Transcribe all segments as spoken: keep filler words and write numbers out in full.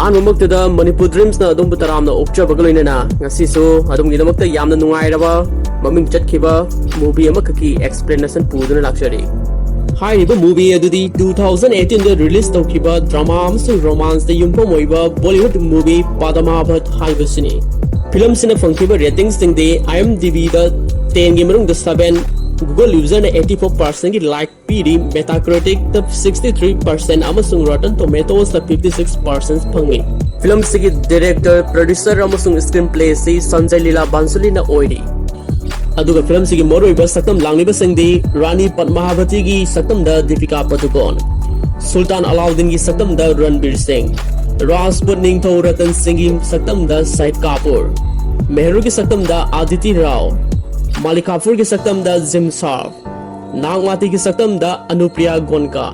ꯑꯍꯥꯟꯕꯃꯛꯇꯗ ꯃꯅꯤꯄꯨꯔ ꯗ꯭ꯔꯤꯝꯁꯅ ꯑꯗꯣꯝꯕꯨ ꯇꯔꯥꯝꯅ ꯑꯣꯛꯆꯕꯒ ꯂꯣꯏꯅꯅ ꯉꯁꯤꯁꯨ ꯑꯗꯣꯝꯒꯤꯗꯃꯛꯇ ꯌꯥꯝꯅ ꯅꯨꯡꯉꯥꯏꯔꯕ ꯃꯃꯤꯡ ꯆꯠꯈꯤꯕ movie ꯑꯃꯈꯛꯀꯤ explanation ꯄꯨꯗꯨꯅ ꯂꯥꯛꯆꯔꯤ꯫ ꯍꯥꯏꯔꯤꯕ movie ꯑꯗꯨꯗꯤ two thousand eighteen ꯗ release ꯇꯧꯈꯤꯕ drama ꯑꯃꯁꯨꯡ romance ꯇ ꯌꯨꯝꯐꯝ ꯑꯣꯏꯕ Bollywood movie ꯄꯗꯃꯥꯚꯠ ꯍꯥꯏꯕꯁꯤꯅꯤ꯫ Film ꯁꯤꯅ ꯐꯪꯈꯤꯕ rating ꯁꯤꯡꯗꯤ IMDb ꯗ ten ꯒꯤ ꯃꯅꯨꯡꯗ seven, Google user ꯅ eighty four percent ꯒꯤ like ꯄꯤꯔꯤ, Metacritic ꯇ sixty three percent ꯑꯃꯁꯨꯡ Rotten Tomatoes ꯇ fifty six percent ꯐꯪꯉꯤ꯫ Film ꯁꯤꯒꯤ director, producer ꯑꯃꯁꯨꯡ screenplay ꯁꯤ ꯁꯟꯖꯌ ꯂꯤꯂꯥ ꯕꯟꯁꯣꯂꯤꯅ ꯑꯣꯏꯔꯤ꯫ ꯑꯗꯨꯒ film ꯁꯤꯒꯤ ꯃꯔꯨꯑꯣꯏꯕ ꯁꯛꯇꯝ ꯂꯥꯡꯂꯤꯕꯁꯤꯡꯗꯤ ꯔꯥꯅꯤ ꯄꯗꯃꯥꯚꯇꯤꯒꯤ ꯁꯛꯇꯝꯗ ꯗꯤꯄꯤꯀꯥ ꯄꯗꯨꯀꯣꯟ, ꯁꯨꯜꯇꯥꯟ ꯑꯂꯥꯎꯗꯤꯟꯒꯤ ꯁꯛꯇꯝꯗ ꯔꯟꯕꯤꯔ ꯁꯤꯡ, ꯔꯥꯖꯄꯨꯠ ꯅꯤꯡꯊꯧ ꯔꯇꯟ ꯁꯤꯡꯒꯤ ꯁꯛꯇꯝꯗ ꯁꯥꯍꯤꯗ ꯀꯥꯄꯨꯔ, ꯃꯦꯍꯔꯨꯒꯤ ꯁꯛꯇꯝꯗ ꯑꯗꯤꯇꯤ ꯔꯥꯎ, ꯃꯥꯂꯤꯀꯥꯐꯨꯔꯒꯤ ꯁꯛꯇꯝꯗ ꯖꯤꯝ ꯁꯥꯔꯐ, ꯅꯥꯒꯃꯥꯇꯤꯒꯤ ꯁꯛꯇꯝꯗ ꯑꯅꯨꯄ꯭ꯔꯤꯌꯥ ꯒꯣꯟꯀꯥ,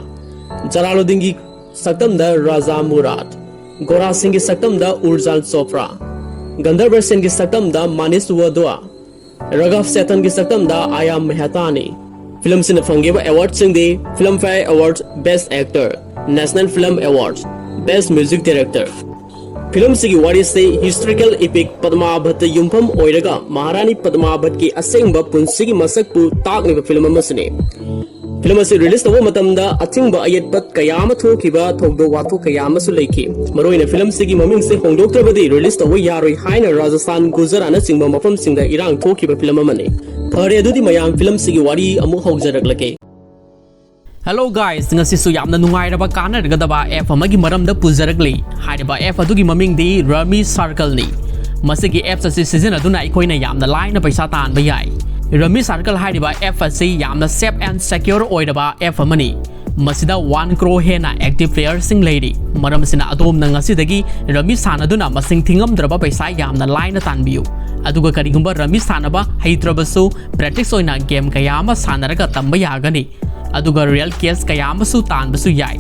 ꯖꯂꯥꯂꯨꯗꯤꯟꯒꯤ ꯁꯛꯇꯝꯗ ꯔꯥꯖꯥ ꯃꯨꯔꯥꯗ, ꯒꯣꯔꯥ ꯁꯤꯡꯒꯤ ꯁꯛꯇꯝꯗ ꯎꯔꯖꯥꯟ ꯆꯣꯄ꯭ꯔꯥ, ꯒꯟꯙꯔꯕ ꯁꯦꯟꯒꯤ ꯁꯛꯇꯝꯗ ꯃꯥꯅꯤꯁ ꯋꯗ꯭ꯋꯥ, ꯔꯥꯘꯕ ꯁꯦꯊꯟꯒꯤ ꯁꯛꯇꯝꯗ ꯑꯌꯥꯝ ꯃꯦꯍꯇꯥꯅꯤ꯫ Film ꯁꯤꯅ ꯐꯪꯈꯤꯕ award ꯁꯤꯡꯗꯤ Filmfare Award Best Actor, National Film Awards Best Music Director꯫ Film ꯁꯤꯒꯤ ꯋꯥꯔꯤꯁꯤ historical epic ꯄꯗꯃꯥꯚꯠꯇ ꯌꯨꯝꯐꯝ ꯑꯣꯏꯔꯒ ꯃꯍꯥꯔꯥꯅꯤ ꯄꯗꯃꯥꯚꯠꯀꯤ ꯑꯁꯦꯡꯕ ꯄꯨꯟꯁꯤꯒꯤ ꯃꯁꯛꯄꯨ ꯇꯥꯛꯂꯤꯕ film ꯑꯃꯁꯨꯅꯤ꯫ Film ꯑꯁꯤ release ꯇꯧꯕ ꯃꯇꯝꯗ ꯑꯊꯤꯡꯕ ꯑꯌꯦꯠꯄ ꯀꯌꯥ ꯑꯃ ꯊꯣꯛꯈꯤꯕ, ꯊꯧꯗꯣꯛ ꯋꯥꯊꯣꯛ ꯀꯌꯥ ꯑꯃꯁꯨ ꯂꯩꯈꯤ꯫ ꯃꯔꯨꯑꯣꯏꯅ film ꯁꯤꯒꯤ ꯃꯃꯤꯡꯁꯤ ꯍꯣꯡꯗꯣꯛꯇ꯭ꯔꯕꯗꯤ release ꯇꯧꯕ ꯌꯥꯔꯣꯏ ꯍꯥꯏꯅ ꯔꯥꯖꯁꯊꯥꯟ, ꯒꯨꯖꯔꯥꯠꯅꯆꯤꯡꯕ ꯃꯐꯝꯁꯤꯡꯗ ꯏꯔꯥꯡ ꯊꯣꯛꯈꯤꯕ film ꯑꯃꯅꯤ꯫ ꯐꯔꯦ, ꯑꯗꯨꯗꯤ ꯃꯌꯥꯝ, film ꯁꯤꯒꯤ ꯋꯥꯔꯤ ꯑꯃꯨꯛ ꯍꯧꯖꯔꯛꯂꯒꯦ꯫ Hello guys, ꯉꯁꯤꯁꯨ ꯌꯥꯝꯅ ꯅꯨꯡꯉꯥꯏꯔꯕ, ꯀꯥꯟꯅꯔꯒꯗꯕ app ꯑꯃꯒꯤ ꯃꯔꯝꯗ ꯄꯨꯖꯔꯛꯂꯤ꯫ ꯍꯥꯏꯔꯤꯕ app ꯑꯗꯨꯒꯤ ꯃꯃꯤꯡꯗꯤ Rummy Circle ꯅꯤ꯫ ꯃꯁꯤꯒꯤ apps ꯑꯁꯤ ꯁꯤꯖꯤꯟꯅꯗꯨꯅ ꯑꯩꯈꯣꯏꯅ ꯌꯥꯝꯅ ꯂꯥꯏꯅ ꯄꯩꯁꯥ ꯇꯥꯟꯕ ꯌꯥꯏ꯫ Rummy Circle ꯍꯥꯏꯔꯤꯕ app ꯑꯁꯤ ꯌꯥꯝꯅ safe and secure ꯑꯣꯏꯔꯕ app ꯑꯃꯅꯤ꯫ ꯃꯁꯤꯗ one crore ꯍꯦꯟꯅ active player ꯁꯤꯡ ꯂꯩꯔꯤ꯫ ꯃꯔꯝ ꯑꯁꯤꯅ ꯑꯗꯣꯝꯅ ꯉꯁꯤꯗꯒꯤ Rummy ꯁꯥꯟꯅꯗꯨꯅ ꯃꯁꯤꯡ ꯊꯤꯉꯝꯗ꯭ꯔꯕ ꯄꯩꯁꯥ ꯌꯥꯝꯅ ꯂꯥꯏꯅ ꯇꯥꯟꯕꯤꯌꯨ꯫ ꯑꯗꯨꯒ ꯀꯔꯤꯒꯨꯝꯕ Rummy ꯁꯥꯟꯅꯕ ꯍꯩꯇ꯭ꯔꯕꯁꯨ, practice ꯑꯣꯏꯅ game ꯀꯌꯥ ꯑꯃ ꯁꯥꯟꯅꯔꯒ ꯇꯝꯕ ꯌꯥꯒꯅꯤ꯫ ꯑꯗꯨꯒ real cash ꯀꯌꯥ ꯑꯃꯁꯨ ꯇꯥꯟꯕꯁꯨ ꯌꯥꯏ꯫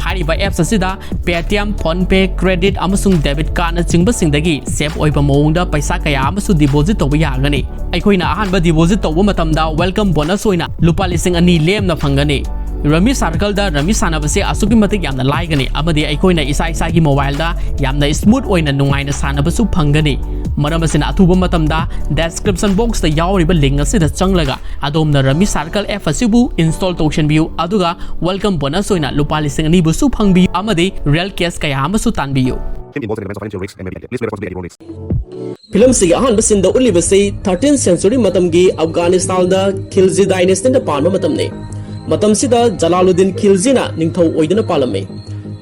ꯍꯥꯏꯔꯤꯕ apps ꯑꯁꯤꯗ Paytm, PhonePe, credit ꯑꯃꯁꯨꯡ debit card ꯅꯆꯤꯡꯕꯁꯤꯡꯗꯒꯤ safe ꯑꯣꯏꯕ ꯃꯑꯣꯡꯗ ꯄꯩꯁꯥ ꯀꯌꯥ ꯑꯃꯁꯨ deposit ꯇꯧꯕ ꯌꯥꯒꯅꯤ꯫ ꯑꯩꯈꯣꯏꯅ ꯑꯍꯥꯟꯕ deposit ꯇꯧꯕ ꯃꯇꯝꯗ welcome bonus ꯑꯣꯏꯅ ꯂꯨꯄꯥ ꯂꯤꯁꯤꯡ ꯑꯅꯤ ꯂꯦꯝꯅ ꯐꯪꯒꯅꯤ꯫ Rummy Circle ꯗ Rummy ꯁꯥꯟꯅꯕꯁꯦ ꯑꯁꯨꯛꯀꯤ ꯃꯇꯤꯛ ꯌꯥꯝꯅ ꯂꯥꯏꯒꯅꯤ ꯑꯃꯗꯤ ꯑꯩꯈꯣꯏꯅ ꯏꯁꯥ ꯏꯁꯥꯒꯤ mobile ꯗ ꯌꯥꯝꯅ smooth ꯑꯣꯏꯅ ꯅꯨꯡꯉꯥꯏꯅ ꯁꯥꯟꯅꯕꯁꯨ ꯐꯪꯒꯅꯤ꯫ ꯃꯔꯝ ꯑꯁꯤꯅ ꯑꯊꯨꯕ ꯃꯇꯝꯗ description box ꯇ ꯌꯥꯎꯔꯤꯕ link ꯑꯁꯤꯗ ꯆꯪꯂꯒ ꯑꯗꯣꯝꯅ Rummy Circle app ꯑꯁꯤꯕꯨ install ꯇꯧꯁꯤꯟꯕꯤꯌꯨ, ꯑꯗꯨꯒ welcome bonus ꯑꯣꯏꯅ ꯂꯨꯄꯥ ꯂꯤꯁꯤꯡ ꯑꯅꯤꯕꯨꯁꯨ ꯐꯪꯕꯤꯌꯨ ꯑꯃꯗꯤ real cash ꯀꯌꯥ ꯑꯃꯁꯨ ꯇꯥꯟꯕꯤꯌꯨ꯫ Team involves in events of financial risks and may be active. Please play responsibly at your own risk. ꯐꯤꯂꯝꯁꯤꯒꯤ ꯑꯍꯥꯟꯕ ꯁꯤꯟꯗ ꯎꯠꯂꯤꯕꯁꯤ thirteenth century ꯃꯇꯝꯒꯤ ꯑꯐꯒꯥꯅꯤꯁꯇꯥꯟꯗ ꯈꯤꯜꯖꯤ dynasty ꯗ ꯄꯥꯟꯕ ꯃꯇꯝꯅꯤ꯫ ꯃꯇꯝꯁꯤꯗ ꯖꯂꯥꯂꯨꯗꯤꯟ ꯈꯤꯜꯖꯤꯅ ꯅꯤꯡꯊꯧ ꯑꯣꯏꯗꯨꯅ ꯄꯥꯜꯂꯝꯃꯤ꯫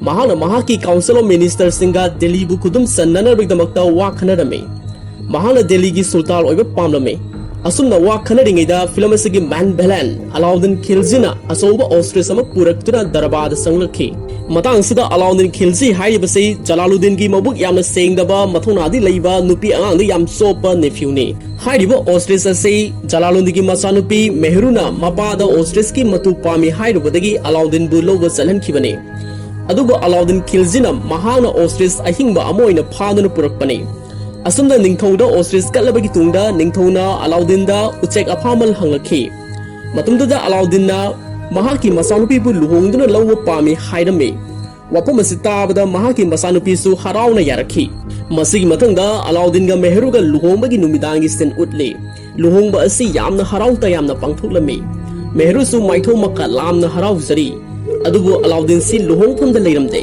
ꯃꯍꯥꯛꯅ ꯃꯍꯥꯛꯀꯤ council of minister ꯁꯤꯡꯒ ꯗꯦꯜꯂꯤꯕꯨ ꯈꯨꯗꯨꯝ ꯆꯟꯅꯅꯕꯒꯤꯗꯃꯛꯇ ꯋꯥ ꯈꯟꯅꯔꯝꯃꯤ꯫ ꯃꯍꯥꯛꯅ ꯗꯦꯜꯂꯤꯒꯤ ꯁꯨꯜꯇꯥꯟ ꯑꯣꯏꯕ ꯄꯥꯝꯂꯝꯃꯤ꯫ ꯑꯁꯨꯝꯅ ꯋꯥ ꯈꯟꯅꯔꯤꯉꯩꯗ ꯐꯤꯂꯝ ꯑꯁꯤꯒꯤ main villain ꯑꯂꯥꯎꯗꯤꯟ ꯈꯤꯜꯖꯤꯅ ꯑꯆꯧꯕ ostrich ꯑꯃ ꯄꯨꯔꯛꯇꯨꯅ ꯗꯔꯕꯥꯔꯗ ꯆꯪꯂꯛꯈꯤ꯫ ꯃꯇꯥꯡ ꯑꯁꯤꯗ ꯑꯂꯥꯎꯗꯤꯟ ꯈꯤꯜꯖꯤ ꯍꯥꯏꯔꯤꯕꯁꯤ ꯖꯂꯥꯂꯨꯗꯤꯟꯒꯤ ꯃꯕꯨꯛ ꯌꯥꯝꯅ ꯁꯦꯡꯗꯕ, ꯃꯊꯧꯅꯥꯗꯤ ꯂꯩꯕ, ꯅꯨꯄꯤ ꯑꯉꯥꯡꯗ ꯌꯥꯝ ꯆꯣꯞꯄ nephewꯅꯤ꯫ ꯍꯥꯏꯔꯤꯕ ostrich ꯑꯁꯤ ꯖꯂꯥꯂꯨꯗꯤꯟꯒꯤ ꯃꯆꯥꯅꯨꯄꯤ ꯃꯦꯍꯔꯨꯅ ꯃꯄꯥꯗ ostrichꯀꯤ ꯃꯇꯨ ꯄꯥꯝꯃꯤ ꯍꯥꯏꯔꯨꯕꯗꯒꯤ ꯑꯂꯥꯎꯗꯤꯟꯕꯨ ꯂꯧꯕ ꯆꯠꯍꯟꯈꯤꯕꯅꯤ꯫ ꯑꯗꯨꯕꯨ ꯑꯂꯥꯎꯗꯤꯟ ꯈꯤꯜꯖꯤꯅ ꯃꯍꯥꯛꯅ ostrich ꯑꯍꯤꯡꯕ ꯑꯃ ꯑꯣꯏꯅ ꯐꯥꯗꯨꯅ ꯄꯨꯔꯛꯄꯅꯤ꯫ ꯑꯁꯨꯝꯅ ꯅꯤꯡꯊꯧꯗ ostrich ꯀꯠꯂꯕꯒꯤ ꯇꯨꯡꯗ ꯅꯤꯡꯊꯧꯅ ꯑꯂꯥꯎꯗꯤꯟꯗ ꯎꯆꯦꯛ ꯑꯐꯥꯃꯜ ꯍꯪꯂꯛꯈꯤ꯫ ꯃꯇꯝꯗꯨꯗ ꯑꯂꯥꯎꯗꯤꯟꯅ ꯃꯍꯥꯛꯀꯤ ꯃꯆꯥꯅꯨꯄꯤꯕꯨ ꯂꯨꯍꯣꯡꯗꯨꯅ ꯂꯧꯕ ꯄꯥꯝꯃꯤ ꯍꯥꯏꯔꯝꯃꯤ꯫ ꯋꯥꯐꯝ ꯑꯁꯤ ꯇꯥꯕꯗ ꯃꯍꯥꯛꯀꯤ ꯃꯆꯥꯅꯨꯄꯤꯁꯨ ꯍꯔꯥꯎꯅ ꯌꯥꯔꯛꯈꯤ꯫ ꯃꯁꯤꯒꯤ ꯃꯊꯪꯗ ꯑꯂꯥꯎꯗꯤꯟꯒ ꯃꯦꯍꯔꯨꯒ ꯂꯨꯍꯣꯡꯕꯒꯤ ꯅꯨꯃꯤꯗꯥꯡꯒꯤ scene ꯎꯠꯂꯤ꯫ ꯂꯨꯍꯣꯡꯕ ꯑꯁꯤ ꯌꯥꯝꯅ ꯍꯔꯥꯎ ꯇꯌꯥꯝꯅ ꯄꯥꯡꯊꯣꯛꯂꯝꯃꯤ꯫ ꯃꯦꯍꯔꯨꯁꯨ ꯃꯥꯏꯊꯣꯡ ꯃꯀꯥ ꯂꯥꯝꯅ ꯍꯔꯥꯎꯖꯔꯤ꯫ ꯑꯗꯨꯕꯨ ꯑꯂꯥꯎꯗꯤꯟꯁꯤ ꯂꯨꯍꯣꯡꯐꯝꯗ ꯂꯩꯔꯝꯗꯦ꯫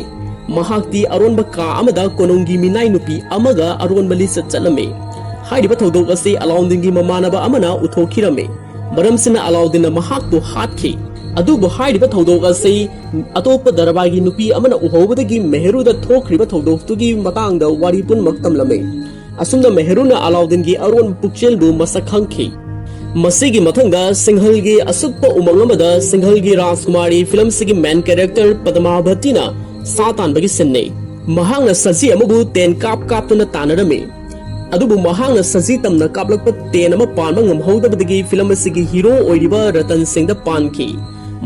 ꯃꯍꯥꯛꯇꯤ ꯑꯔꯣꯟꯕ ꯀꯥ ꯑꯃꯗ ꯀꯣꯅꯨꯡꯒꯤ ꯃꯤꯅꯥꯏ ꯅꯨꯄꯤ ꯑꯃꯒ ꯑꯔꯣꯟꯕ ꯂꯤꯆꯠ ꯆꯠꯂꯝꯃꯤ꯫ ꯍꯥꯏꯔꯤꯕ ꯊꯧꯗꯣꯛ ꯑꯁꯤ ꯑꯂꯥꯎꯗꯤꯟꯒꯤ ꯃꯃꯥꯟꯅꯕ ꯑꯃꯅ ꯎꯊꯣꯛꯈꯤꯔꯝꯃꯤ꯫ ꯃꯔꯝꯁꯤꯅ ꯑꯂꯥꯎꯗꯤꯟꯅ ꯃꯍꯥꯛꯄꯨ ꯍꯥꯠꯈꯤ꯫ ꯑꯗꯨꯕꯨ ꯍꯥꯏꯔꯤꯕ ꯊꯧꯗꯣꯛ ꯑꯁꯤ ꯑꯇꯣꯞꯄ ꯗꯔꯕꯥꯔꯒꯤ ꯅꯨꯄꯤ ꯑꯃꯅ ꯎꯍꯧꯕꯗꯒꯤ ꯃꯦꯍꯔꯨꯗ ꯊꯣꯛꯈ꯭ꯔꯤꯕ ꯊꯧꯗꯣꯛꯇꯨꯒꯤ ꯃꯇꯥꯡꯗ ꯋꯥꯔꯤ ꯄꯨꯝꯅꯃꯛ ꯇꯝꯂꯝꯃꯤ꯫ ꯑꯁꯨꯝꯅ ꯃꯦꯍꯔꯨꯅ ꯑꯂꯥꯎꯗꯤꯟꯒꯤ ꯑꯔꯣꯟꯕ ꯄꯨꯛꯆꯦꯜꯕꯨ ꯃꯁꯛ ꯈꯪꯈꯤ꯫ ꯃꯁꯤꯒꯤ ꯃꯊꯪꯗ ꯁꯤꯡꯍꯜꯒꯤ ꯑꯁꯨꯛꯄ ꯎꯃꯪ ꯑꯃꯗ ꯁꯤꯡꯍꯜꯒꯤ ꯔꯥꯖꯀꯨꯃꯥꯔꯤ ꯐꯤꯂꯝꯁꯤꯒꯤ main character ꯄꯗꯃꯥꯚꯇꯤꯅ ꯁꯥ ꯇꯥꯟꯕꯒꯤ sceneꯅꯤ꯫ ꯃꯍꯥꯛꯅ ꯁꯖꯤ ꯑꯃꯕꯨ ꯇꯦꯟ ꯀꯥꯞ ꯀꯥꯞꯇꯨꯅ ꯇꯥꯟꯅꯔꯝꯃꯤ꯫ ꯑꯗꯨꯕꯨ ꯃꯍꯥꯛꯅ ꯁꯖꯤ ꯇꯝꯅ ꯀꯥꯞꯂꯛꯄ ꯇꯦꯟ ꯑꯃ ꯄꯥꯟꯕ ꯉꯝꯍꯧꯗꯕꯗꯒꯤ ꯐꯤꯂꯝ ꯑꯁꯤꯒꯤ hero ꯑꯣꯏꯔꯤꯕ ꯔꯇꯟ ꯁꯤꯡꯗ ꯄꯥꯟꯈꯤ꯫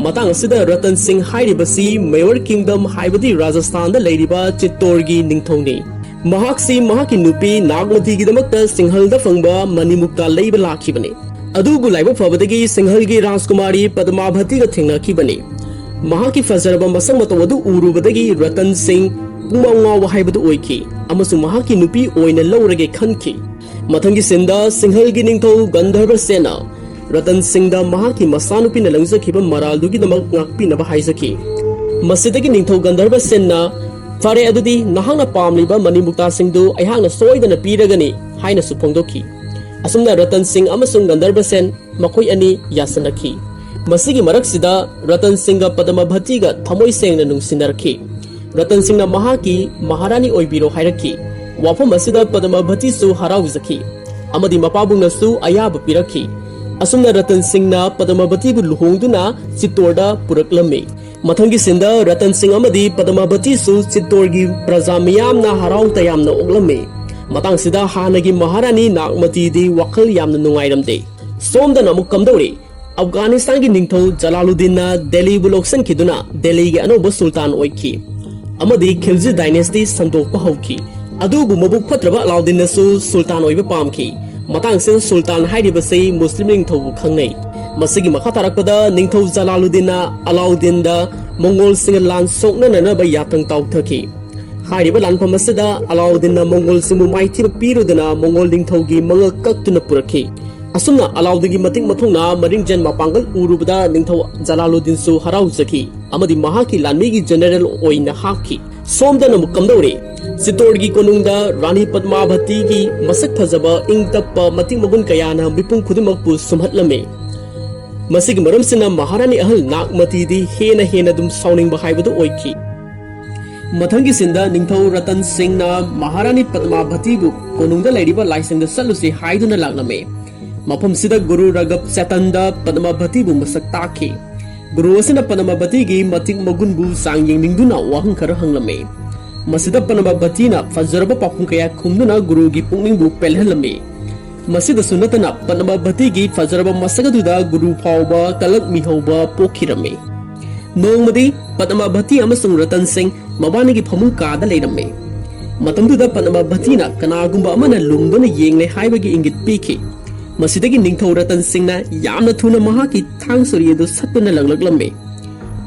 ꯃꯇꯥꯡ ꯑꯁꯤꯗ ꯔꯇꯟ ꯁꯤꯡ ꯍꯥꯏꯔꯤꯕꯁꯤ ꯃꯦꯋꯔ ꯀꯤꯡꯗꯝ ꯍꯥꯏꯕꯗꯤ ꯔꯥꯖꯁꯊꯥꯟꯗ ꯂꯩꯔꯤꯕ ꯆꯤꯠꯇꯣꯔꯒꯤ ꯅꯤꯡꯊꯧꯅꯤ꯫ ꯃꯍꯥꯛꯁꯤ ꯃꯍꯥꯛꯀꯤ ꯅꯨꯄꯤ ꯅꯥꯒꯃꯇꯤꯒꯤꯗꯃꯛꯇ ꯁꯤꯡꯍꯜꯗ ꯐꯪꯕ ꯃꯅꯤꯃꯨꯛꯇꯥ ꯂꯩꯕ ꯂꯥꯛꯈꯤꯕꯅꯤ꯫ ꯑꯗꯨꯕꯨ ꯂꯥꯏꯕꯛ ꯐꯕꯗꯒꯤ ꯁꯤꯡꯍꯜꯒꯤ ꯔꯥꯖꯀꯨꯃꯥꯔꯤ ꯄꯗꯃꯥꯚꯇꯤꯒ ꯊꯦꯡꯅꯈꯤꯕꯅꯤ꯫ ꯃꯍꯥꯛꯀꯤ ꯐꯖꯔꯕ ꯃꯁꯛ ꯃꯇꯧ ꯑꯗꯨ ꯎꯔꯨꯕꯗꯒꯤ ꯔꯇꯟ ꯁꯤꯡ ꯄꯨꯡꯉꯥꯎ ꯉꯥꯎꯕ ꯍꯥꯏꯕꯗꯨ ꯑꯣꯏꯈꯤ, ꯑꯃꯁꯨꯡ ꯃꯍꯥꯛꯀꯤ ꯅꯨꯄꯤ ꯑꯣꯏꯅ ꯂꯧꯔꯒꯦ ꯈꯟꯈꯤ꯫ ꯃꯊꯪꯒꯤ ꯁꯤꯟꯗ ꯁꯤꯡꯍꯜꯒꯤ ꯅꯤꯡꯊꯧ ꯒꯟꯙꯔꯕ ꯁꯦꯟꯅ ꯔꯇꯟ ꯁꯤꯡꯗ ꯃꯍꯥꯛꯀꯤ ꯃꯆꯥꯅꯨꯄꯤꯅ ꯂꯪꯖꯈꯤꯕ ꯃꯔꯥꯜꯗꯨꯒꯤꯗꯃꯛ ꯉꯥꯛꯄꯤꯅꯕ ꯍꯥꯏꯖꯈꯤ꯫ ꯃꯁꯤꯗꯒꯤ ꯅꯤꯡꯊꯧ ꯒꯟꯙꯔꯕ ꯁꯦꯟꯅ, "ꯐꯔꯦ, ꯑꯗꯨꯗꯤ ꯅꯍꯥꯛꯅ ꯄꯥꯝꯂꯤꯕ ꯃꯅꯤꯃꯨꯛꯇꯥꯁꯤꯡꯗꯨ ꯑꯩꯍꯥꯛꯅ ꯁꯣꯏꯗꯅ ꯄꯤꯔꯒꯅꯤ" ꯍꯥꯏꯅꯁꯨ ꯐꯣꯡꯗꯣꯛꯈꯤ꯫ ꯑꯁꯨꯝꯅ ꯔꯇꯟ ꯁꯤꯡ ꯑꯃꯁꯨꯡ ꯒꯟꯙꯔꯕ ꯁꯦꯟ ꯃꯈꯣꯏ ꯑꯅꯤ ꯌꯥꯁꯤꯟꯅꯈꯤ꯫ ꯃꯁꯤꯒꯤ ꯃꯔꯛꯁꯤꯗ ꯔꯇꯟ ꯁꯤꯡꯒ ꯄꯗꯃꯥꯚꯇꯤꯒ ꯊꯃꯣꯏ ꯁꯦꯡꯅ ꯅꯨꯡꯁꯤꯅꯔꯛꯈꯤ꯫ ꯔꯇꯟ ꯁꯤꯡꯅ ꯃꯍꯥꯛꯀꯤ "ꯃꯍꯥꯔꯥꯅꯤ ꯑꯣꯏꯕꯤꯔꯣ" ꯍꯥꯏꯔꯛꯈꯤ꯫ ꯋꯥꯐꯝ ꯑꯁꯤꯗ ꯄꯗꯃꯥꯚꯇꯤꯁꯨ ꯍꯔꯥꯎꯖꯈꯤ ꯑꯃꯗꯤ ꯃꯄꯥꯕꯨꯡꯅꯁꯨ ꯑꯌꯥꯕ ꯄꯤꯔꯛꯈꯤ꯫ ꯑꯁꯨꯝꯅ ꯔꯇꯟ ꯁꯤꯡꯅ ꯄꯗꯃꯥꯚꯇꯤꯕꯨ ꯂꯨꯍꯣꯡꯗꯨꯅ ꯆꯤꯠꯇꯣꯔꯗ ꯄꯨꯔꯛꯂꯝꯃꯤ꯫ ꯃꯊꯪꯒꯤ ꯁꯤꯟꯗ ꯔꯇꯟ ꯁꯤꯡ ꯑꯃꯗꯤ ꯄꯗꯃꯥꯚꯇꯤꯁꯨ ꯆꯤꯠꯇꯣꯔꯒꯤ ꯄ꯭ꯔꯖꯥ ꯃꯤꯌꯥꯝꯅ ꯍꯔꯥꯎ ꯇꯌꯥꯝꯅ ꯑꯣꯛꯂꯝꯃꯤ꯫ ꯃꯇꯥꯡꯁꯤꯗ ꯍꯥꯟꯅꯒꯤ ꯃꯍꯥꯔꯥꯅꯤ ꯅꯥꯒꯃꯇꯤꯗꯤ ꯋꯥꯈꯜ ꯌꯥꯝꯅ ꯅꯨꯡꯉꯥꯏꯔꯝꯗꯦ꯫ ꯁꯣꯝꯗꯅ ꯑꯃꯨꯛ ꯀꯝꯗꯧꯔꯤ? ꯑꯐꯒꯥꯅꯤꯁꯇꯥꯟꯒꯤ ꯅꯤꯡꯊꯧ ꯖꯂꯥꯂꯨꯗꯤꯟꯅ ꯗꯦꯜꯂꯤꯕꯨ ꯂꯧꯁꯤꯟꯈꯤꯗꯨꯅ ꯗꯦꯜꯂꯤꯒꯤ ꯑꯅꯧꯕ ꯁꯨꯜꯇꯥꯟ ꯑꯣꯏꯈꯤ ꯑꯃꯗꯤ ꯈꯤꯜꯖꯤ ꯗꯥꯏꯅꯦꯁꯇꯤ ꯁꯟꯗꯣꯛꯄ ꯍꯧꯈꯤ꯫ ꯑꯗꯨꯕꯨ ꯃꯕꯨꯛ ꯐꯠꯇ꯭ꯔꯕ ꯑꯂꯥꯎꯗꯤꯟꯅꯁꯨ ꯁꯨꯜꯇꯥꯟ ꯑꯣꯏꯕ ꯄꯥꯝꯈꯤ꯫ ꯃꯇꯥꯡꯁꯤꯗ ꯁꯨꯜꯇꯥꯟ ꯍꯥꯏꯔꯤꯕꯁꯤ ꯃꯨꯁꯂꯤꯝ ꯅꯤꯡꯊꯧꯕꯨ ꯈꯪꯅꯩ꯫ ꯃꯁꯤꯒꯤ ꯃꯈꯥ ꯇꯥꯔꯛꯄꯗ ꯅꯤꯡꯊꯧ ꯖꯂꯥꯂꯨꯗꯤꯟꯅ ꯑꯂꯥꯎꯗꯤꯟꯗ ꯃꯣꯡꯒꯣꯜꯁꯤꯡꯒ ꯂꯥꯟ ꯁꯣꯛꯅꯅꯅꯕ ꯌꯥꯊꯪ ꯇꯥꯎꯊꯈꯤ꯫ ꯍꯥꯏꯔꯤꯕ ꯂꯥꯟꯐꯝ ꯑꯁꯤꯗ ꯑꯂꯥꯎꯗꯤꯟꯅ ꯃꯣꯡꯒꯣꯜꯁꯤꯡꯕꯨ ꯃꯥꯏꯊꯤꯕ ꯄꯤꯔꯨꯗꯅ ꯃꯣꯡꯒꯣꯜ ꯅꯤꯡꯊꯧꯒꯤ ꯃꯉꯛ ꯀꯛꯇꯨꯅ ꯄꯨꯔꯛꯈꯤ꯫ ꯑꯁꯨꯝꯅ ꯑꯂꯥꯎꯗꯤꯟꯒꯤ ꯃꯇꯤꯛ ꯃꯊꯧꯅꯥ ꯃꯔꯤꯡꯖꯦꯟ ꯃꯄꯥꯡꯒꯜ ꯎꯔꯨꯕꯗ ꯅꯤꯡꯊꯧ ꯖꯂꯥꯂꯨꯗꯤꯟꯁꯨ ꯍꯔꯥꯎꯖꯈꯤ ꯑꯃꯗꯤ ꯃꯍꯥꯛꯀꯤ ꯂꯥꯟꯃꯤꯒꯤ ꯖꯦꯅꯔꯦꯜ ꯑꯣꯏꯅ ꯍꯥꯞꯈꯤ꯫ ꯁꯣꯝꯗꯅ ꯑꯃꯨꯛ ꯀꯝꯗꯧꯔꯤ? ꯆꯤꯠꯇꯣꯔꯒꯤ ꯀꯣꯅꯨꯡꯗ ꯔꯥꯅꯤ ꯄꯗꯃꯥꯚꯇꯤꯒꯤ ꯃꯁꯛ ꯐꯖꯕ, ꯏꯪ ꯇꯞꯄ, ꯃꯇꯤꯛ ꯃꯒꯨꯟ ꯀꯌꯥꯅ ꯃꯤꯄꯨꯝ ꯈꯨꯗꯤꯡꯃꯛꯄꯨ ꯁꯨꯝꯍꯠꯂꯝꯃꯤ꯫ ꯃꯁꯤꯒꯤ ꯃꯔꯝꯁꯤꯅ ꯃꯍꯥꯔꯥꯅꯤ ꯑꯍꯜ ꯅꯥꯒꯃꯇꯤꯗꯤ ꯍꯦꯟꯅ ꯍꯦꯟꯅ ꯑꯗꯨꯝ ꯁꯥꯎꯅꯤꯡꯕ ꯍꯥꯏꯕꯗꯨ ꯑꯣꯏꯈꯤ꯫ ꯃꯊꯪꯒꯤ ꯁꯤꯟꯗ ꯅꯤꯡꯊꯧ ꯔꯇꯟ ꯁꯤꯡꯅ ꯃꯍꯥꯔꯥꯅꯤ ꯄꯗꯃꯥꯚꯇꯤꯕꯨ ꯀꯣꯅꯨꯡꯗ ꯂꯩꯔꯤꯕ ꯂꯥꯏꯁꯪꯗ ꯆꯠꯂꯨꯁꯤ ꯍꯥꯏꯗꯨꯅ ꯂꯥꯛꯂꯝꯃꯤ꯫ ꯃꯐꯝꯁꯤꯗ ꯒꯨꯔꯨ ꯔꯥꯒꯕ ꯆꯦꯇꯟꯗ ꯄꯗꯃꯥꯚꯇꯤꯕꯨ ꯃꯁꯛ ꯇꯥꯛꯈꯤ꯫ ꯒꯨꯔꯨ ꯑꯁꯤꯅ ꯄꯗꯃꯥꯚꯇꯤꯒꯤ ꯃꯇꯤꯛ ꯃꯒꯨꯟꯕꯨ ꯆꯥꯡ ꯌꯦꯡꯅꯤꯡꯗꯨꯅ ꯋꯥꯍꯪ ꯈꯔ ꯍꯪꯂꯝꯃꯤ꯫ ꯃꯁꯤꯗ ꯄꯗꯃꯥꯚꯇꯤꯅ ꯐꯖꯔꯕ ꯄꯥꯎꯈꯨꯝ ꯀꯌꯥ ꯈꯨꯝꯗꯨꯅ ꯒꯨꯔꯨꯒꯤ ꯄꯨꯛꯅꯤꯡꯕꯨ ꯄꯦꯜꯍꯜꯂꯝꯃꯤ꯫ ꯃꯁꯤꯗꯁꯨ ꯅꯠꯇꯅ ꯄꯗꯃꯥꯚꯇꯤꯒꯤ ꯐꯖꯔꯕ ꯃꯁꯛ ꯑꯗꯨꯗ ꯒꯨꯔꯨ ꯐꯥꯎꯕ ꯀꯂꯛ ꯃꯤꯍꯧꯕ ꯄꯣꯛꯈꯤꯔꯝꯃꯤ꯫ ꯅꯣꯡꯃꯗꯤ ꯄꯗꯃꯥꯚꯇꯤ ꯑꯃꯁꯨꯡ ꯔꯇꯟ ꯁꯤꯡ ꯃꯕꯥꯅꯤꯒꯤ ꯐꯃꯨꯡ ꯀꯥꯗ ꯂꯩꯔꯝꯃꯤ꯫ ꯃꯇꯝꯗꯨꯗ ꯄꯗꯃꯥꯚꯇꯤꯅ ꯀꯅꯥꯒꯨꯝꯕ ꯑꯃꯅ ꯂꯨꯝꯗꯨꯅ ꯌꯦꯡꯂꯦ ꯍꯥꯏꯕꯒꯤ ꯏꯪꯒꯤꯠ ꯄꯤꯈꯤ꯫ ꯃꯁꯤꯗꯒꯤ ꯅꯤꯡꯊꯧ ꯔꯇꯟ ꯁꯤꯡꯅ ꯌꯥꯝꯅ ꯊꯨꯅ ꯃꯍꯥꯛꯀꯤ ꯊꯥꯡ ꯁꯣꯔꯤ ꯑꯗꯨ ꯁꯠꯇꯨꯅ ꯂꯪꯂꯛꯂꯝꯃꯤ꯫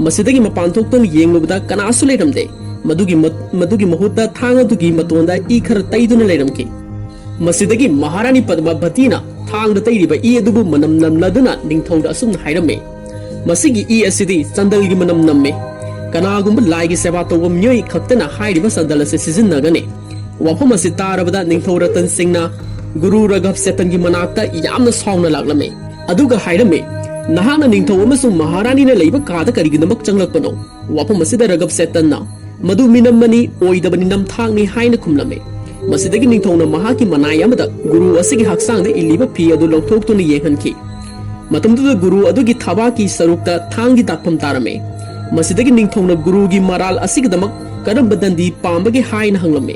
ꯃꯁꯤꯗꯒꯤ ꯃꯄꯥꯟ ꯊꯣꯛꯇꯨꯅ ꯌꯦꯡꯂꯨꯕꯗ ꯀꯅꯥꯁꯨ ꯂꯩꯔꯝꯗꯦ꯫ ꯃꯗꯨꯒꯤ ꯃ-, ꯃꯗꯨꯒꯤ ꯃꯍꯨꯠꯇ ꯊꯥꯡ ꯑꯗꯨꯒꯤ ꯃꯇꯣꯟꯗ ꯏ ꯈꯔ ꯇꯩꯗꯨꯅ ꯂꯩꯔꯝꯈꯤ꯫ ꯃꯁꯤꯗꯒꯤ ꯃꯍꯥꯔꯥꯅꯤ ꯄꯗꯃꯥꯚꯇꯤꯅ ꯊꯥꯡꯗ ꯇꯩꯔꯤꯕ ꯏ ꯑꯗꯨꯕꯨ ꯃꯅꯝ ꯅꯝꯂꯗꯨꯅ ꯅꯤꯡꯊꯧꯗ ꯑꯁꯨꯝꯅ ꯍꯥꯏꯔꯝꯃꯤ, "ꯃꯁꯤꯒꯤ ꯏ ꯑꯁꯤꯗꯤ ꯆꯟꯗꯜꯒꯤ ꯃꯅꯝ ꯅꯝꯃꯤ꯫ ꯀꯅꯥꯒꯨꯝꯕ ꯂꯥꯏꯒꯤ ꯁꯦꯕꯥ ꯇꯧꯕ ꯃꯤꯑꯣꯏ ꯈꯛꯇꯅ ꯍꯥꯏꯔꯤꯕ ꯆꯟꯗꯜ ꯑꯁꯤ ꯁꯤꯖꯤꯟꯅꯒꯅꯤ"꯫ ꯋꯥꯐꯝ ꯑꯁꯤ ꯇꯥꯔꯕꯗ ꯅꯤꯡꯊꯧ ꯔꯇꯟ ꯁꯤꯡꯅ ꯒꯨꯔꯨ ꯔꯥꯘꯕ ꯁꯦꯇꯟꯒꯤ ꯃꯅꯥꯛꯇ ꯌꯥꯝꯅ ꯁꯥꯎꯅ ꯂꯥꯛꯂꯝꯃꯤ꯫ ꯑꯗꯨꯒ ꯍꯥꯏꯔꯝꯃꯤ, "ꯅꯍꯥꯛꯅ ꯅꯤꯡꯊꯧ ꯑꯃꯁꯨꯡ ꯃꯍꯥꯔꯥꯅꯤꯅ ꯂꯩꯕ ꯀꯥꯗ ꯀꯔꯤꯒꯤꯗꯃꯛ ꯆꯪꯂꯛꯄꯅꯣ?" ꯋꯥꯐꯝ ꯑꯁꯤꯗ ꯔꯥꯘꯕ ꯁꯦꯇꯟꯅ, "ꯃꯗꯨ ꯃꯤꯅꯝ ꯑꯃꯅꯤ, ꯑꯣꯏꯗꯕꯅꯤ, ꯅꯝꯊꯥꯛꯅꯤ" ꯍꯥꯏꯅ ꯈꯨꯝꯂꯝꯃꯤ꯫ ꯃꯁꯤꯗꯒꯤ ꯅꯤꯡꯊꯧꯅ ꯃꯍꯥꯛꯀꯤ ꯃꯅꯥꯏ ꯑꯃꯗ ꯒꯨꯔꯨ ꯑꯁꯤꯒꯤ ꯍꯛꯆꯥꯡꯗ ꯏꯜꯂꯤꯕ ꯐꯤ ꯑꯗꯨ ꯂꯧꯊꯣꯛꯇꯨꯅ ꯌꯦꯡꯍꯟꯈꯤ꯫ ꯃꯇꯝꯗꯨꯗ ꯒꯨꯔꯨ ꯑꯗꯨꯒꯤ ꯊꯕꯥꯛꯀꯤ ꯁꯔꯨꯛꯇ ꯊꯥꯡꯒꯤ ꯗꯥꯛꯐꯝ ꯇꯥꯔꯝꯃꯤ꯫ ꯃꯁꯤꯗꯒꯤ ꯅꯤꯡꯊꯧꯅ ꯒꯨꯔꯨꯒꯤ ꯃꯔꯥꯜ ꯑꯁꯤꯒꯤꯗꯃꯛ ꯀꯔꯝꯕ ꯗꯟꯗꯤ ꯄꯥꯝꯕꯒꯦ ꯍꯥꯏꯅ ꯍꯪꯂꯝꯃꯤ꯫